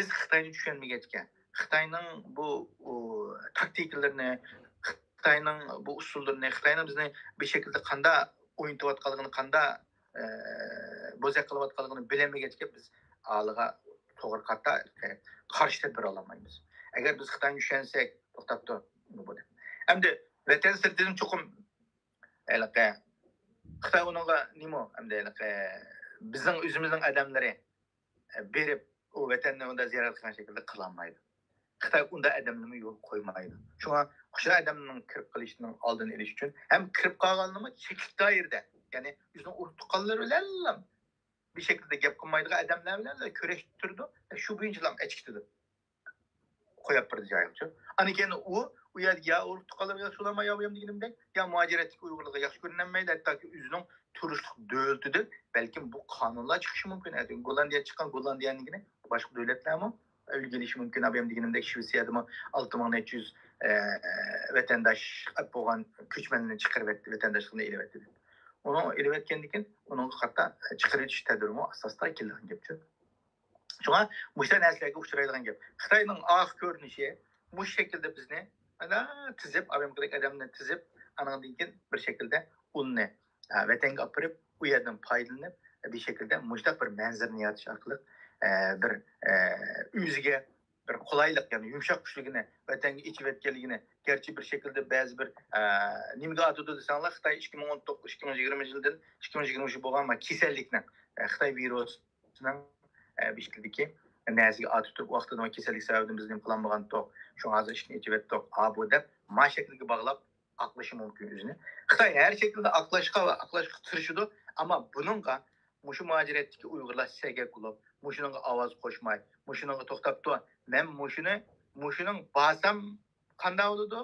بىز خىتاينى چۈشەنمىگەچكە، خىتاينىڭ بۇ، ئۇ، تاكتىكىلىرىنى، خىتاينىڭ بۇ ئۇسۇللىرىنى، خىتاينىڭ بىزنى بىر شەكىلدە قانداق ئوينىتىۋاتقانلىقىنى، قانداق، ئە، بوزەك قىلىۋاتقانلىقىنى بىلەلمىگەچكە، بىز ئالىغا توغرا قارىتا قارشى تەدبىر ئالالمايمىز. ئەگەر بىز خىتاينى چۈشەنسەك، توختاپتۇ، بۇ بولدى. ئەمدى ۋەتەن سىرتىدىن چوقۇم ھېلىقى خىتاي ئۇنىڭغا نېمە، ئەمدى ھېلىقى بىزنىڭ ئۆزىمىزنىڭ ئادەملىرى بېرىپ، ئۇ ۋەتەننى ئۇنداق زىيارەت قىلغان شەكىلدە قىلالمايدۇ. خىتاي ئۇنداق ئادەمنىمۇ يول قويمايدۇ. شۇڭا ئاشۇ ئادەمنىڭ كىرىپ قېلىشىنىڭ ئالدىنى ئېلىش ئۈچۈن ھەم كىرىپ قالغانلىرىمۇ چەكلىك دائىرىدە، يەنى ئۆزىنىڭ ئۇرۇق تۇغقانلىرى بىلەنلا بىر شەكىلدە گەپ قىلمايدىغان ئادەملەر بىلەنلا كۆرۈشتۈرىدۇ. شۇ بويىچىلا ئەچىكىتىدۇ. قويۇپ بېرىدۇ جايىغىچۇ. ئاندىن كېيىن ئۇ، ئۇ يەردە يا ئۇرۇق تۇغقانلىرىغا ياخشى بولالماي، يا بۇ يەم دېگىنىمدەك، يا مۇھاجىرەتتىكى ئۇيغۇرلارغا ياخشى كۆرۈنەلمەيدۇ، ھەتتاكى ئۆزىنىڭ تۇرۇشلۇق دۆلىتىدىن بەلكىم بۇ قانۇنلار چىقىشى مۇمكىن. ئەتە گوللاندىيە چىققان، گوللاندىيەنىڭكىنى باشقا دۆلەتلەرمۇ ئۈلگە ئېلىشى مۇمكىن. ئابىيام دېگىنىمدەك، شىۋېتسىيەدىمۇ ئالتە مىڭ نەچچە يۈز، ئە، ۋەتەنداش بولغان كۆچمەننى چىقىرىۋەتتى، ۋەتەنداشلىقىنى ئېلىۋەتتى دەپ. ئۇنى ئېلىۋەتكەندىن كېيىن ئۇنىڭغا قارىتا چىقىرىۋېتىش تەدبىرىمۇ ئاساستا كېلىدىغان گەپچۇ. شۇڭا مۇشۇ نەرسىلەرگە ئۇچرايدىغان گەپ. خىتاينىڭ ئاخىرقى كۆرۈنۈشى مۇشۇ شەكىلدە بىزنى ئانا تىزىپ، ئامېرىكىدەك ئادەمنى تىزىپ، ئانىڭدىن كېيىن بىر شەكىلدە ئۇنى، ئە، ۋەتەنگە ئاپىرىپ، ئۇ يەردىن پايدىلىنىپ، بىر شەكىلدە مۇشۇنداق بىر مەنزىرىنى يارىتىش ئارقىلىق، ئە، بىر، ئە، ئۆزىگە بىر قولايلىق، يەنى يۇمشاق كۈچلۈكىنى ۋەتەنگە ئېچىۋەتكەنلىكىنى، گەرچە بىر شەكىلدە بەزى بىر، ئە، نېمىگە ئاتىدۇ دېسەڭلار، خىتاي ئىككى مىڭ ئون توققۇز، ئىككى مىڭ يىگىرمە يىلدىن، ئىككى مىڭ يىگىرمە ئۈچ بولغان، مانا، كېسەللىكنىڭ، ئە، خىتاي ۋىرۇسىنىڭ، ئە، بىر شەكىلدىكى نەرسىگە ئاتىتىپ، ۋاقتىدا كېسەللىك سەۋەبىدىن بىز نېمە قىلالمىغانتۇق، شۇڭا ھازىر ئىشىكنى ئېچىۋەتتۇق، ئا، بۇ دەپ، ما شەكىلگە باغلاپ ئاقلىشى مۇمكىن ئۆزىنى. خىتاي ھەر شەكىلدە ئاقلاشقا ۋە ئاقلاشقا تىرىشىدۇ، ئەمما بۇنىڭغا مۇشۇ مۇھاجىرەتتىكى ئۇيغۇرلار سەگەك بولۇپ، مۇشۇنىڭغا ئاۋاز قوشماي، مۇشۇنىڭغا توختاپ تۇر، مەن مۇشۇنى، مۇشۇنىڭ بارسام قانداق بولىدۇ،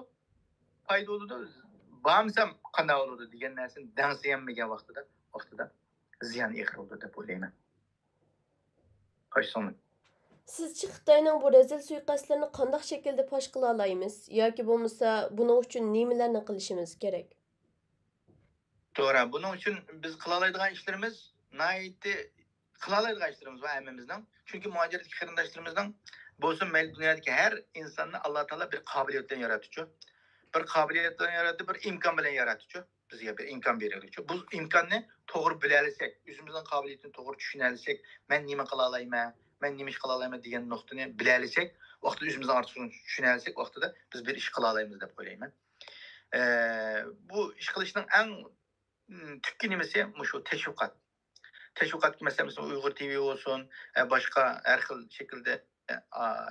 پايدا بولىدۇ، بارمىسام قانداق بولىدۇ دېگەن نەرسىنى دەڭسىيەلمىگەن ۋاقتىدا، ۋاقتىدا زىيان ئېغىر بولىدۇ دەپ ئويلايمەن. خوش سۆڭلۈم. سىزچە خىتاينىڭ بۇ رەزىل سۇيىقەستلىرىنى قانداق شەكىلدە پاش قىلالايمىز؟ ياكى بولمىسا بۇنىڭ ئۈچۈن نېمىلەرنى قىلىشىمىز كېرەك؟ توغرا، بۇنىڭ ئۈچۈن بىز قىلالايدىغان ئىشلىرىمىز ناھايىتى، قىلالايدىغان ئىشلىرىمىز بار ھەممىمىزنىڭ. چۈنكى مۇھاجىرەتتىكى قېرىنداشلىرىمىزنىڭ بولسۇن، مەيلى دۇنيادىكى ھەر ئىنساننى ئاللا تائالا بىر قابىلىيەت بىلەن ياراتتىچۇ. بىر قابىلىيەت بىلەن ياراتتى، بىر ئىمكان بىلەن ياراتتىچۇ. بىزگە بىر ئىمكان بېرىلدىچۇ. بۇ ئىمكاننى توغرا بىلەلىسەك، ئۆزىمىزنىڭ قابىلىيىتىنى توغرا چۈشىنەلىسەك، مەن نېمە قىلالايمەن، مەن نېمە ئىش قىلالايمەن دېگەن نۇقتىنى بىلەلىسەك، ۋاقتىدا ئۆزىمىزنىڭ ئارتۇقچىلىقىنى چۈشىنەلىسەك، ۋاقتىدا بىز بىر ئىش قىلالايمىز دەپ ئويلايمەن. ئە، بۇ ئىش قىلىشنىڭ ئەڭ، م، تۈپكى نېمىسى مۇشۇ تەشۋىقات. تەشۋىقاتتىكى، مەسىلەن، مەسىلەن، ئۇيغۇر تىۋى بولسۇن، ئە، باشقا ھەر خىل شەكىلدە، ئە،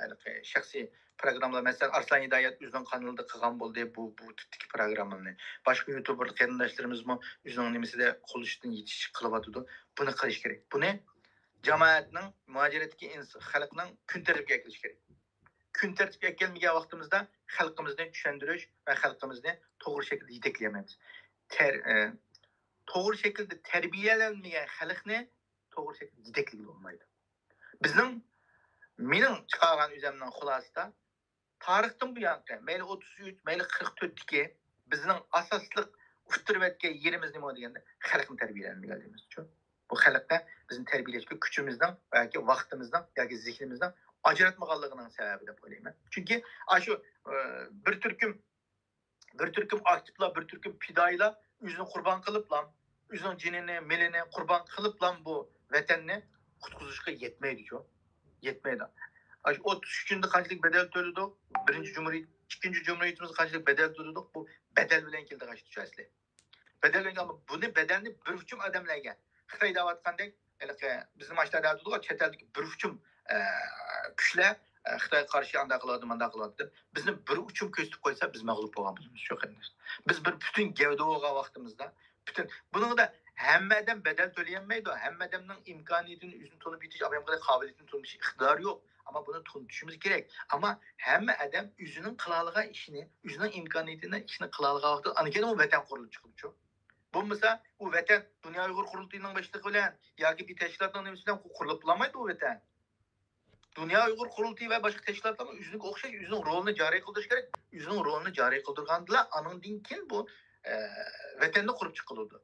ھېلىقى شەخسىي پروگراممىلار، مەسىلەن، ئارسلان ھىدايەت ئۆزىنىڭ قانىلىدا قىلغان بولدى بۇ، بۇ تىپتىكى پروگراممىلارنى. باشقا يۇتۇبېر قېرىنداشلىرىمىزمۇ ئۆزىنىڭ نېمىسىدە قولىچىدىن يېتىشىچە قىلىۋاتىدۇ. بۇنى قىلىش كېرەك. بۇنى جامائەتنىڭ، مۇھاجىرەتتىكى ئىنس-، خەلقنىڭ كۈن تەرتىپكە ئەكېلىش كېرەك. كۈن تەرتىپكە ئەكەلمىگەن ۋاقتىمىزدا خەلقىمىزنى چۈشەندۈرۈش ۋە خەلقىمىزنى توغرا شەكىلدە يېتەكلىيەلمەيمىز. تەر-، ئە، توغرا شەكىلدە تەربىيەلەنمىگەن خەلقنى توغرا شەكىلدە يېتەكلىگىلى بولمايدۇ. بىزنىڭ، مېنىڭ چىقارغان ئۆزەمنىڭ خۇلاسىسىدا، تارىختىن بۇيانقى، مەيلى ئوتتۇز ئۈچ، مەيلى قىرىق تۆتتىكى بىزنىڭ ئاساسلىق ئۇتتۇرۇۋەتكەن يېرىمىز نېمە دېگەندە، خەلقنى تەربىيەلەنمىگەن دەيمىز. بۇ خەلقنى بىزنى تەربىيەلەشكە كۈچىمىزنىڭ ياكى ۋاقتىمىزنىڭ ياكى زېھنىمىزنىڭ ئاجراتمىغانلىقىنىڭ سەۋەبى دەپ ئويلايمەن. چۈنكى ئاشۇ، ئە، بىر تۈركۈم، بىر تۈركۈم ئاكتىپلار، بىر تۈركۈم پىدائىيلار ئۆزىنى قۇربان قىلىپلا، ئۆزىنىڭ جېنىنى، مېلىنى قۇربان قىلىپلا بۇ ۋەتەننى قۇتقۇزۇشقا يەتمەيدىچۇ. يەتمەيدۇ. ئاشۇ ئوتتۇز ئۈچ كۈندە قانچىلىك بەدەل تۆلىدۇق؟ بىرىنچى جۇمھۇرىيەت، ئىككىنچى جۇمھۇرىيىتىمىزگە قانچىلىك بەدەل تۆلىدۇق؟ بۇ بەدەل بىلەن كېلىدىغان ئىشتۇ ئەسلى. بەدەل بىلەن، بۇنى بەدەلنى بىر ئۇچۇم ئادەملەرگە، خىتاي دەۋاتقاندەك، ھېلىقى بىزنىڭ ماشتا دەۋاتىدۇ، چەت ئەلدىكى بىر ئۇچۇم، ئە، كۈچلەر، ئە، خىتايغا قارشى ئانداق قىلىۋاتىدۇ، مانداق قىلىۋاتىدۇ دەپ، بىزنى بىر ئۇچۇم كۆرسىتىپ قويسا، بىز مەغلۇپ بولغان بولىمىز، شۇ قېرىنداش. بىز بىر پۈتۈن گەۋدە بولغان ۋاقتىمىزدا، پۈتۈن، بۇنىڭدا ھەممە ئادەم بەدەل تۆلىيەلمەيدۇ، ھەممە ئادەمنىڭ ئىمكانىيىتىنى ئۆزىنى تونۇپ يېتىش، ئاياللارنىڭ قابىلىيىتىنى تونۇش ئىقتىدارى يوق. ئەمما بۇنى تونۇتۇشىمىز كېرەك. ئەمما ھەممە ئادەم ئۆزىنىڭ قىلالىغان ئىشىنى، ئۆزىنىڭ ئىمكانىيىتىنى، ئىشىنى قىلالىغان ۋاقىتتا ئاندىن كېيىن ئۇ ۋەتەن قۇرۇلۇپ چىقىدۇچۇ. بولمىسا ئۇ ۋەتەن دۇنيا ئۇيغۇر قۇرۇلتىيىنىڭ بېشلىقى بىلەن ياكى بىر تەشكىلاتنىڭ نېمىسى بىلەن قۇرۇلۇپ بولالمايدۇ ئۇ ۋەتەن. دۇنيا ئۇيغۇر قۇرۇلتىيى ۋە باشقا تەشكىلاتلارمۇ ئۆزىگە ئوخشاش ئۆزىنىڭ رولىنى جارى قىلدۇرۇش كېرەك. ئۆزىنىڭ رولىنى جارى قىلدۇرغاندىلا ئانىڭدىن كېيىن بۇ، ئە، ۋەتەننى قۇرۇپ چىقىلىدۇ.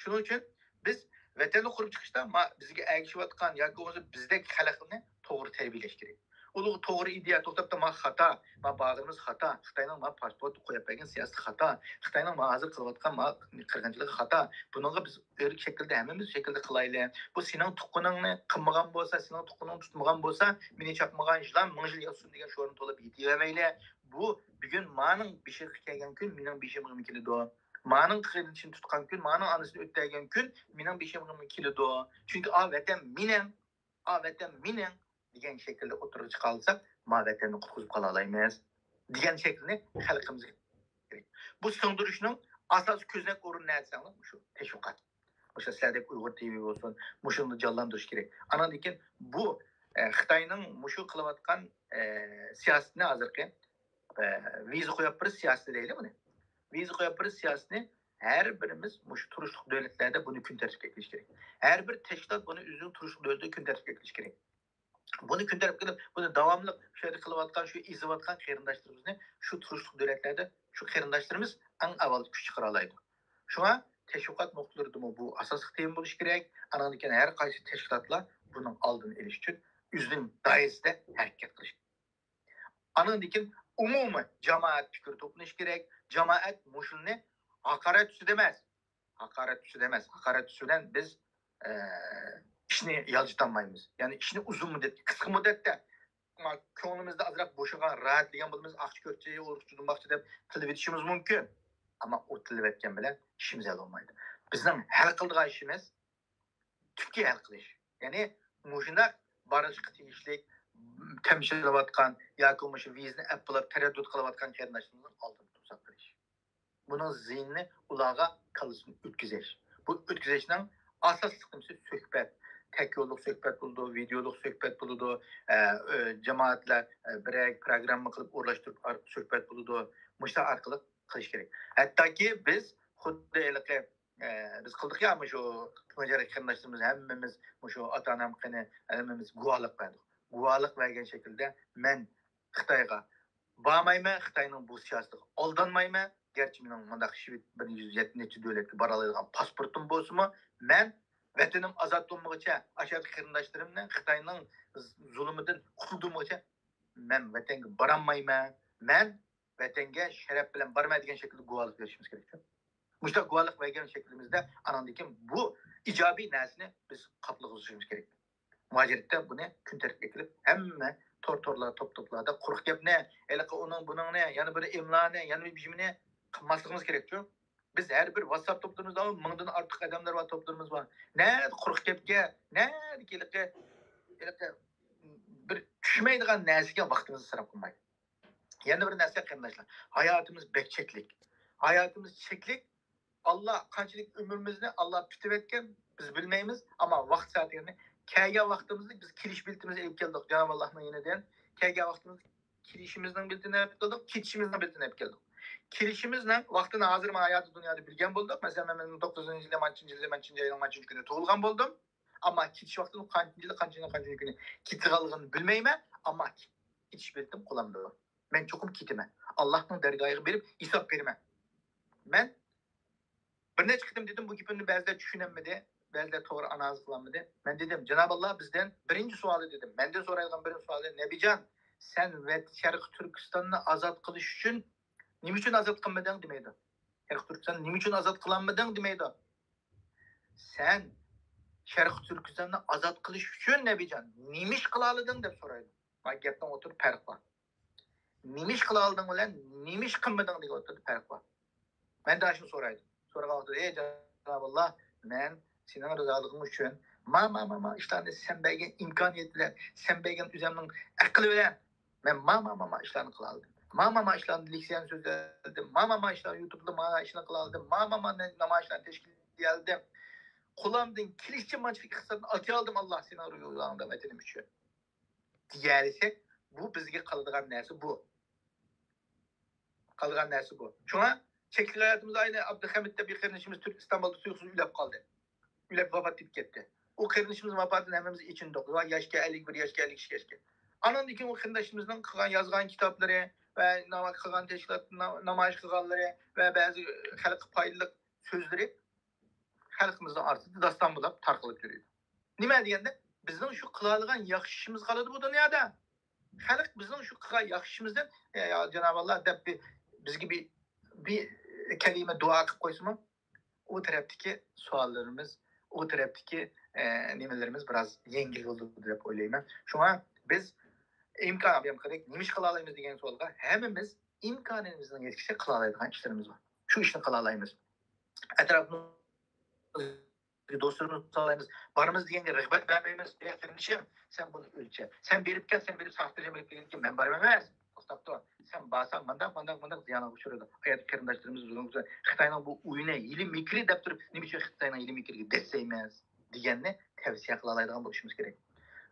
شۇنىڭ ئۈچۈن بىز ۋەتەننى قۇرۇپ چىقىشتا ما-، بىزگە ئەگىشىۋاتقان ياكى بولمىسا بىزدەك خەلقنى توغرا تەربىيەلەش كېرەك. ئۇلارغا توغرا ئىدىيە توختاپتا ما خاتا، ما بارغىنىمىز خاتا، خىتاينىڭ ما پاسپورت قويۇپ بەرگەن سىياسىتى خاتا، خىتاينىڭ ما ھازىر قىلىۋاتقان ما قىرغىنچىلىقى خاتا. بۇنىڭغا بىز ئۆرۈك شەكلىدە ھەممىمىز شەكىلدە قىلايلى. بۇ سېنىڭ تۇغقىنىڭنى قىلمىغان بولسا، سېنىڭ تۇغقىنىڭنى تۇتمىغان بولسا، مېنى چاقمىغان يىلان مىڭ يىل ياتسۇن دېگەن شورىنى توۋلاپ يېتىۋەرمەيلى. بۇ بۈگۈن مانىڭ بېشىغا كەلگەن كۈن مېنىڭ بېشىمغىمۇ كېلىدۇ. مانىڭ قېرىندىشىنى تۇتقان كۈن، مانىڭ ئانىسىنى ئۆلتۈرگەن كۈن مېنىڭ بېشىمغىمۇ كېلىدۇ. چۈنكى ئا ۋەتەن مېنىڭ، ئا ۋەتەن مېنىڭ دېگەن شەكىلدە ئوتتۇرىغا چىقالىساق، ما ۋەتەننى قۇتقۇزۇپ قالالايمىز دېگەن شەكىلنى خەلقىمىزگە كېرەك. بۇ سىڭدۈرۈشنىڭ ئاساسىي كۆزنەك ئورنى نەدە دېسەڭلار، مۇشۇ تەشۋىقات. مۇشۇ سىلەردەك ئۇيغۇر تىۋى بولسۇن، مۇشۇنى جانلاندۇرۇش كېرەك. ئاناندىن كېيىن بۇ، ئە، خىتاينىڭ مۇشۇ قىلىۋاتقان، ئە، سىياسىتىنى ھازىرقى، ئە، ۋىزا قويۇپ بېرىش سىياسىتى دەيلى بۇنى. ۋىزا قويۇپ بېرىش سىياسىتىنى ھەر بىرىمىز مۇشۇ تۇرۇشلۇق دۆلەتلەردە بۇنى كۈن تەرتىپكە ئەكىرىش كېرەك. ھەر بىر تەشكىلات بۇنى ئۆزىنىڭ تۇرۇشلۇق دۆلىتىدە كۈن تەرتىپكە ئەكىرىش كېرەك. بۇنى كۈن تەرتىپكە ئېلىپ، بۇنى داۋاملىق شۇ يەردە قىلىۋاتقان، شۇ ئېزىۋاتقان قېرىنداشلىرىمىزنى شۇ تۇرۇشلۇق دۆلەتلەردە شۇ قېرىنداشلىرىمىز ئەڭ ئاۋۋال كۈچ چىقىرالايدۇ. شۇڭا تەشۋىقات نۇقتىلىرىدىمۇ بۇ ئاساسلىق تېما بولۇشى كېرەك. ئانىڭدىن كېيىن ھەر قايسى تەشكىلاتلار بۇنىڭ ئالدىنى ئېلىش ئۈچۈن ئۆزىنىڭ دائىرىسىدە ھەرىكەت قىلىشى كېرەك. ئانىڭدىن كېيىن ئومۇمىي جامائەت پىكرى توپلىنىشى كېرەك. جامائەت مۇشۇنى ھاقارەت ئۈستىدە ئەمەس، ھاقارەت ئۈستىدە ئەمەس، ھاقارەت ئۈستى بىلەن بىز، ئە، ئىشنى يالجىتالمايمىز. يەنى ئىشنى ئۇزۇن مۇددەتكە، قىسقا مۇددەتتە ما-، كۆڭلىمىزدە ئازراق بوشىغان، راھەتلىگەن بولىمىز، ئاقچا كۆرچى، ئۇرۇقچى، دۇمباقچى دەپ تىللىۋېتىشىمىز مۇمكىن. ئەمما ئۇ تىللىۋەتكەن بىلەن ئىشىمىز ھەل بولمايدۇ. بىزنىڭ ھەل قىلىدىغان ئىشىمىز تۈپكى ھەل قىلىش. يەنى مۇشۇنداق بارىشقا تېگىشلىك تەمشىلىۋاتقان ياكى مۇشۇ ۋىزىنى ئەپ بولۇپ تەرەددۇت قىلىۋاتقان قېرىنداشلىرىمىزنىڭ ئالدىنى توساپ قىلىش. بۇنىڭ زىيىنىنى ئۇلارغا كاللىسىدىن ئۆتكۈزۈش. بۇ ئۆتكۈزۈشنىڭ ئاساسلىق نېمىسى سۆھبەت. تەك يوللۇق سۆھبەت بولىدۇ، ۋىدېئولۇق سۆھبەت بولىدۇ، ئە، ئە، جامائەتلەر، ئە، بىرەر پروگرامما قىلىپ ئورۇنلاشتۇرۇپ ئار-، سۆھبەت بولىدۇ. مۇشۇلار ئارقىلىق قىلىش كېرەك. ھەتتاكى بىز خۇددى ھېلىقى، ئە، بىز قىلدۇق يا مۇشۇ تۇنجى قېرىنداشلىرىمىز ھەممىمىز مۇشۇ ئاتا-ئانام قېنى ھەممىمىز گۇۋاھلىق بەردۇق. گۇۋاھلىق بەرگەن شەكىلدە مەن خىتايغا بارمايمەن، خىتاينىڭ بۇ سىياسىتىغا ئالدانمايمەن. گەرچە مېنىڭ مۇنداق شىۋېت بىر يۈز يەتتە نەچچە دۆلەتكە بارالايدىغان پاسپورتۇم بولسىمۇ، مەن ۋەتىنىم ئازاد بولمىغۇچە، ئاشۇ قېرىنداشلىرىمنى خىتاينىڭ زۇلۇمىدىن قۇتۇلدۇرمىغۇچە مەن ۋەتەنگە بارالمايمەن. مەن ۋەتەنگە شەرەپ بىلەن بارىمەن دېگەن شەكىلدە گۇۋاھلىق بېرىشىمىز كېرەك. مۇشۇنداق گۇۋاھلىق بەرگەن شەكلىمىزدە ئاناندىن كېيىن بۇ ئىجابىي نەرسىنى بىز قاپلىغۇزۇشىمىز كېرەك. مۇھاجىرەتتە بۇنى كۈن تەرتىپكە ئېلىپ، ھەممە تور-تورلار، توپ-توپلاردا قۇرۇق گەپنى، ھېلىقى ئۇنىڭ بۇنىڭنى، يەنە بىر ئىملانى، يەنە بىر بىژىمنى قىلماسلىقىمىز كېرەكچۇ. بىز ھەر بىر ۋاتساپ توپلىرىمىزدا مىڭدىن ئارتۇق ئادەملەر بار، توپلىرىمىز بار. نەدە قۇرۇق گەپكە، نەدىكى ھېلىقى، ھېلىقى بىر چۈشمەيدىغان نەرسىگە ۋاقتىمىزنى سەرپ قىلمايلى. يەنە بىر نەرسە قېرىنداشلار، ھاياتىمىز بەك چەكلىك. ھاياتىمىز چەكلىك. ئاللا قانچىلىك ئۆمرىمىزنى ئاللا پۈتۈۋەتكەن، بىز بىلمەيمىز. ئەمما ۋاقىت سائەتلىرىنى كەلگەن ۋاقتىمىزدا بىز كېلىش بېلىتىمىزنى ئېلىپ كەلدۇق جاناب ئاللانىڭ يېنىدىن. كەلگەن ۋاقتىمىزدا كېلىشىمىزنىڭ بېلىتىنى ئېلىپ كەلدۇق، كېتىشىمىزنىڭ بېلىتىنى ئېلىپ كەلدۇق. كېلىشىمىزنىڭ ۋاقتىنى ھازىر مانا ھاياتىي دۇنيادا بىلگەن بولدۇق. مەسىلەن، مەن مىڭ توققۇز يۈز ئەللىنچى يىلى مانچىنچى يىلى مانچىنچى ئاينىڭ مانچىنچى كۈنى تۇغۇلغان بولدۇم. ئەمما كېتىش ۋاقتىنى قانچىنچى يىلى، قانچىنچى، قانچىنچى كۈنى كېتىدىغانلىقىنى بىلمەيمەن. ئەمما كېتىش بېلىتىم قولۇمدا. مەن چوقۇم كېتىمەن. ئاللاھنىڭ دەرگاھىغا بېرىپ ھېساب بېرىمەن. مەن بىر نەچچە قېتىم دېدىم، بۇ گېپىمنى بەزىلەر چۈشىنەلمىدى، بەزىلەر توغرا ئانالىز قىلالمىدى. مەن دېدىم، جاناب ئاللا بىزدىن بىرىنچى سوئالى دېدىم، مەندىن سورايدىغان بىرىنچى سوئالى، نەبىجان، سەن ۋە شەرقىي تۈركىستاننى ئازاد قىلىش ئۈچۈن نېمە ئۈچۈن ئازاد قىلمىدىڭ دېمەيدۇ. شەرقىي تۈركىستاننى نېمە ئۈچۈن ئازاد قىلالمىدىڭ دېمەيدۇ. سەن شەرقىي تۈركىستاننى ئازاد قىلىش ئۈچۈن نەبىجان نېمە ئىش قىلالىدىڭ دەپ سورايدۇ. ما گەپنىڭ ئوتتۇرىدا پەرق بار. نېمە ئىش قىلالىدىڭ بىلەن نېمە ئىش قىلمىدىڭ دېگەن ئوتتۇرىدا پەرق بار. مەن دە شۇنى سورايدۇ. سورىغان ۋاقتىدا، ئەي جاناب ئاللا، مەن سېنىڭ رىزالىقىڭ ئۈچۈن ما، ما، ما، ما ئىشلارنى سەن بەرگەن ئىمكانىيەت بىلەن، سەن بەرگەن ئۆزۈمنىڭ ئەقلى بىلەن مەن ما، ما، ما، ما ئىشلارنى قىلالىدىم. ما، ما، ما ئىشلارنى لېكسىيەنى سۆزلىيەلىدىم. ما، ما، ما ئىشلارنى يۇتۇبتا ما ئىشلارنى قىلالىدىم. ما، ما، ما نامايىشلارنى تەشكىللىيەلىدىم. قولۇمدىن كېلىشىچە مانچىلىك ئىقتىسادنى ئاتىيالدىم ئاللا سېنىڭ رىزالىقىڭدا ۋەتىنىم ئۈچۈن. دېيەلىسەك، بۇ بىزگە قالىدىغان نەرسە بۇ. قالىدىغان نەرسە بۇ. شۇڭا چەكلىك ھاياتىمىزدا ئاينى ئابدۇخەمىت دەپ بىر قېرىندىشىمىز تۈرك ئىستانبۇلدا تۇيۇقسىز ئۆلۈپ قالدى. ئۆلۈپ ۋاپات ئېتىپ كەتتى. ئۇ قېرىندىشىمىز ۋاپاتىدىن ھەممىمىز ئېچىندۇق. ۋاي ياشكەن، ئەللىك بىر ياشكەن، ئەللىك ئىككى ياشكەن. ئاناندىن كېيىن ئۇ قېرىندىشىمىزنىڭ قىلغان، يازغان كىتابلىرى ۋە ناۋا قىلغان تەشكىلات، نا-، نامايىش قىلغانلىرى ۋە بەزى خەلققە پايدىلىق سۆزلىرى خەلقىمىزنىڭ ئارىسىدا داستان بولاپ تارقىلىپ يۈرىدۇ. نېمە دېگەندە، بىزنىڭ شۇ قىلالىغان ياخشى ئىشىمىز قالىدۇ بۇ دۇنيادا. خەلق بىزنىڭ شۇ قىلغان ياخشى ئىشىمىزدىن، «يا، يا جانابى ئاللا» دەپ بىر، بىزگە بىر، بىر كەلىمە دۇئا قىلىپ قويسىمۇ، ئۇ تەرەپتىكى سوئاللىرىمىز، ئۇ تەرەپتىكى، ئە، نېمىلىرىمىز بىراز يەڭگىل بولىدۇ دەپ ئويلايمەن. شۇڭا بىز ئىمكان، نېمە ئىش قىلالايمىز دېگەن سوئالغا ھەممىمىز ئىمكانىيىتىمىزنىڭ يېتىشىچە قىلالايدىغان ئىشلىرىمىز بار. شۇ ئىشنى قىلالايمىز. ئەتراپىمىز دوستلىرىمىزغا سالايمىز. بارىمىز دېگەنگە رىغبەت بەرمەيمىز. «يا قېرىندىشىم، سەن بۇنى ئۆلچە. سەن بېرىپ كەل، سەن بېرىپ ساختىلىرىنى بېرىپ كەلگەن كېيىن مەن بارمايمەن» ئەمەس. توختاپ تۇر. سەن بارساڭ مانداق، مانداق، مانداق زىيانغا ئۇچرايدۇ. ئايات قېرىنداشلىرىمىز بىزنىڭ خىتاينىڭ بۇ ئويۇنى ھىيلە مىكرى دەپ تۇرۇپ، نېمە ئۈچۈن خىتاينىڭ ھىيلە مىكرىگە دەسسەيمىز دېگەننى تەۋسىيە قىلالايدىغان بولۇشىمىز كېرەك.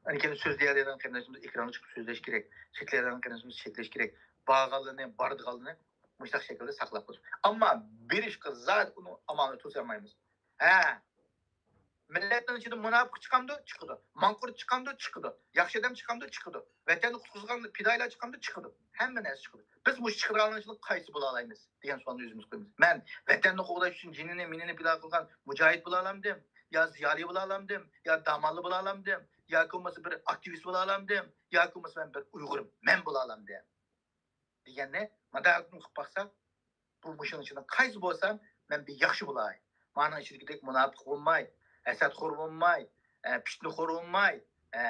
ئاندىن كېيىن سۆزلىيەلەيدىغان قېرىنداشلىرىمىز ئېكرانغا چىقىپ سۆزلەش كېرەك. چەكلەيدىغان قېرىنداشلىرىمىز چەكلەش كېرەك. بارغانلىرىنى، بارىدىغانلىرىنى مۇشۇنداق شەكىلدە ساقلاپ قويسۇن. ئەمما بېرىشقا زادى ئۇنىڭ ئامالىنى توسالمايمىز. ھە، مىللەتنىڭ ئىچىدىن مۇناپىق چىقامدۇ؟ چىقىدۇ. ماڭقۇرت چىقامدۇ؟ چىقىدۇ. ياخشى ئادەم چىقامدۇ؟ چىقىدۇ. ۋەتەننى قۇتقۇزغان پىدائىيلار چىقامدۇ؟ چىقىدۇ. ھەممە نەرسە چىقىدۇ. بىز مۇشۇ چىقىدىغانلارنىڭ ئىچىدىن قايسى بولالايمىز دېگەن سوئالنى ئۆزىمىزگە قويىمىز. مەن ۋەتەننى قوغداش ئۈچۈن جېنىنى، مېنىنى پىدا قىلغان مۇجاھىد بولالامدىم؟ يا زىيالىي بولالامدىم؟ يا داماللا بولالامدىم؟ ياكى بولمىسا بىر ئاكتىۋىست بولالامدىم؟ ياكى بولمىسا مەن بىر ئۇيغۇر مەن بولالامدىم؟ دېگەننى مۇداپىئە قىلىپ باقساق، بۇ مۇشۇنىڭ ئىچىدە قايسى بولسام، مەن بىر ياخشى بولاي. مانىڭ ئىچىدىكىدەك مۇناپىق بولماي، ھەسەتخور بولماي، ئە، پىتنىخور بولماي، ئە،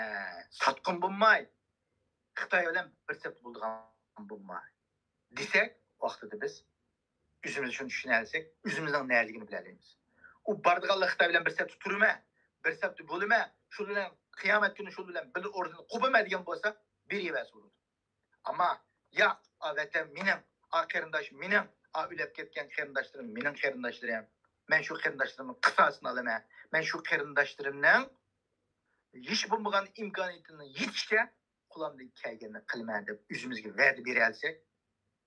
ساتقىن بولماي، خىتاي بىلەن بىر سەپتە بولىدىغان بولماي دېسەك، ۋاقتىدا بىز ئۆزىمىز شۇنى چۈشىنەلىسەك، ئۆزىمىزنىڭ نەدىكىنى بىلەلەيمىز. ئۇ بارىدىغانلار خىتاي بىلەن بىر سەپتە تۇرىمەن، بىر سەپتە بولىمەن، شۇ بىلەن قىيامەت كۈنى شۇ بىلەن بىر ئورۇندا قوپىمەن دېگەن بولسا، بېرىۋەرسە بولىدۇ. ئەمما ياق، ئا ۋەتەن مېنىڭ، ئا قېرىنداش مېنىڭ، ئا ئۆلۈپ كەتكەن قېرىنداشلىرىم مېنىڭ قېرىنداشلىرىم. مەن شۇ قېرىنداشلىرىمنىڭ قىساسىنى ئالىمەن. مەن شۇ قېرىنداشلىرىمنىڭ ھېچ بولمىغان ئىمكانىيىتىنىڭ يېتىشىچە قولۇمدىن كەلگەننى قىلىمەن دەپ ئۆزىمىزگە ۋەدە بېرەلىسەك،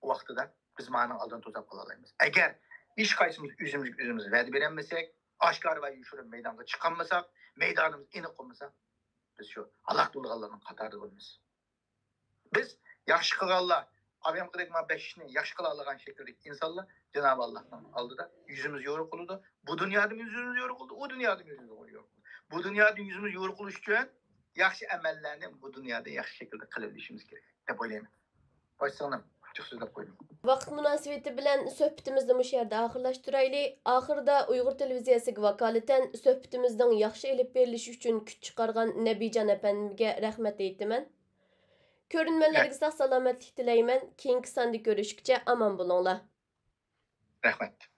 ئۇ ۋاقتىدا بىز مانىڭ ئالدىنى توساپ قالالايمىز. ئەگەر ھېچقايسىمىز ئۆزىمىزگە ئۆزىمىز ۋەدە بېرەلمىسەك، ئاشكارا ۋە يوشۇرۇن مەيدانغا چىقالمىساق، مەيدانىمىز ئېنىق بولمىسا، بىز شۇ ھالاك بولىدىغانلارنىڭ قاتارىدا بولىمىز. بىز ياخشى قىلغانلار، ئاۋامغىدەك ما بەش ئىشنى ياخشى قىلالايدىغان شەكىلدىكى ئىنسانلار جانابى ئاللاھنىڭ ئالدىدا يۈزىمىز يورۇق بولىدۇ. بۇ دۇنيادىمۇ يۈزىمىز يورۇق بولىدۇ، ئۇ دۇنيادىمۇ يۈزىمىز يورۇق بولىدۇ. بۇ دۇنيادا يۈزىمىز يورۇق بولۇش ئۈچۈن ياخشى ئەمەللەرنى بۇ دۇنيادا ياخشى شەكىلدە قىلىۋېلىشىمىز كېرەك دەپ ئويلايمەن. باش سىڭلىم، ئاچچىق سۆزلەپ قويدۇم. ۋاقىت مۇناسىۋىتى بىلەن سۆھبىتىمىزنى مۇشۇ يەردە ئاخىرلاشتۇرايلى. ئاخىرىدا ئۇيغۇر تېلېۋىزىيەسىگە ۋاكالىتەن سۆھبىتىمىزنىڭ ياخشى ئېلىپ بېرىلىشى ئۈچۈن كۈچ چىقارغان نەبىجان ئەپەندىمگە رەھمەت ئېيتىمەن. كۆرۈرمەنلەرگە ساق سالامەتلىك تىلەيمەن. كېيىنكى ساندا كۆرۈشكىچە ئامان بولۇڭلار. رەھمەت.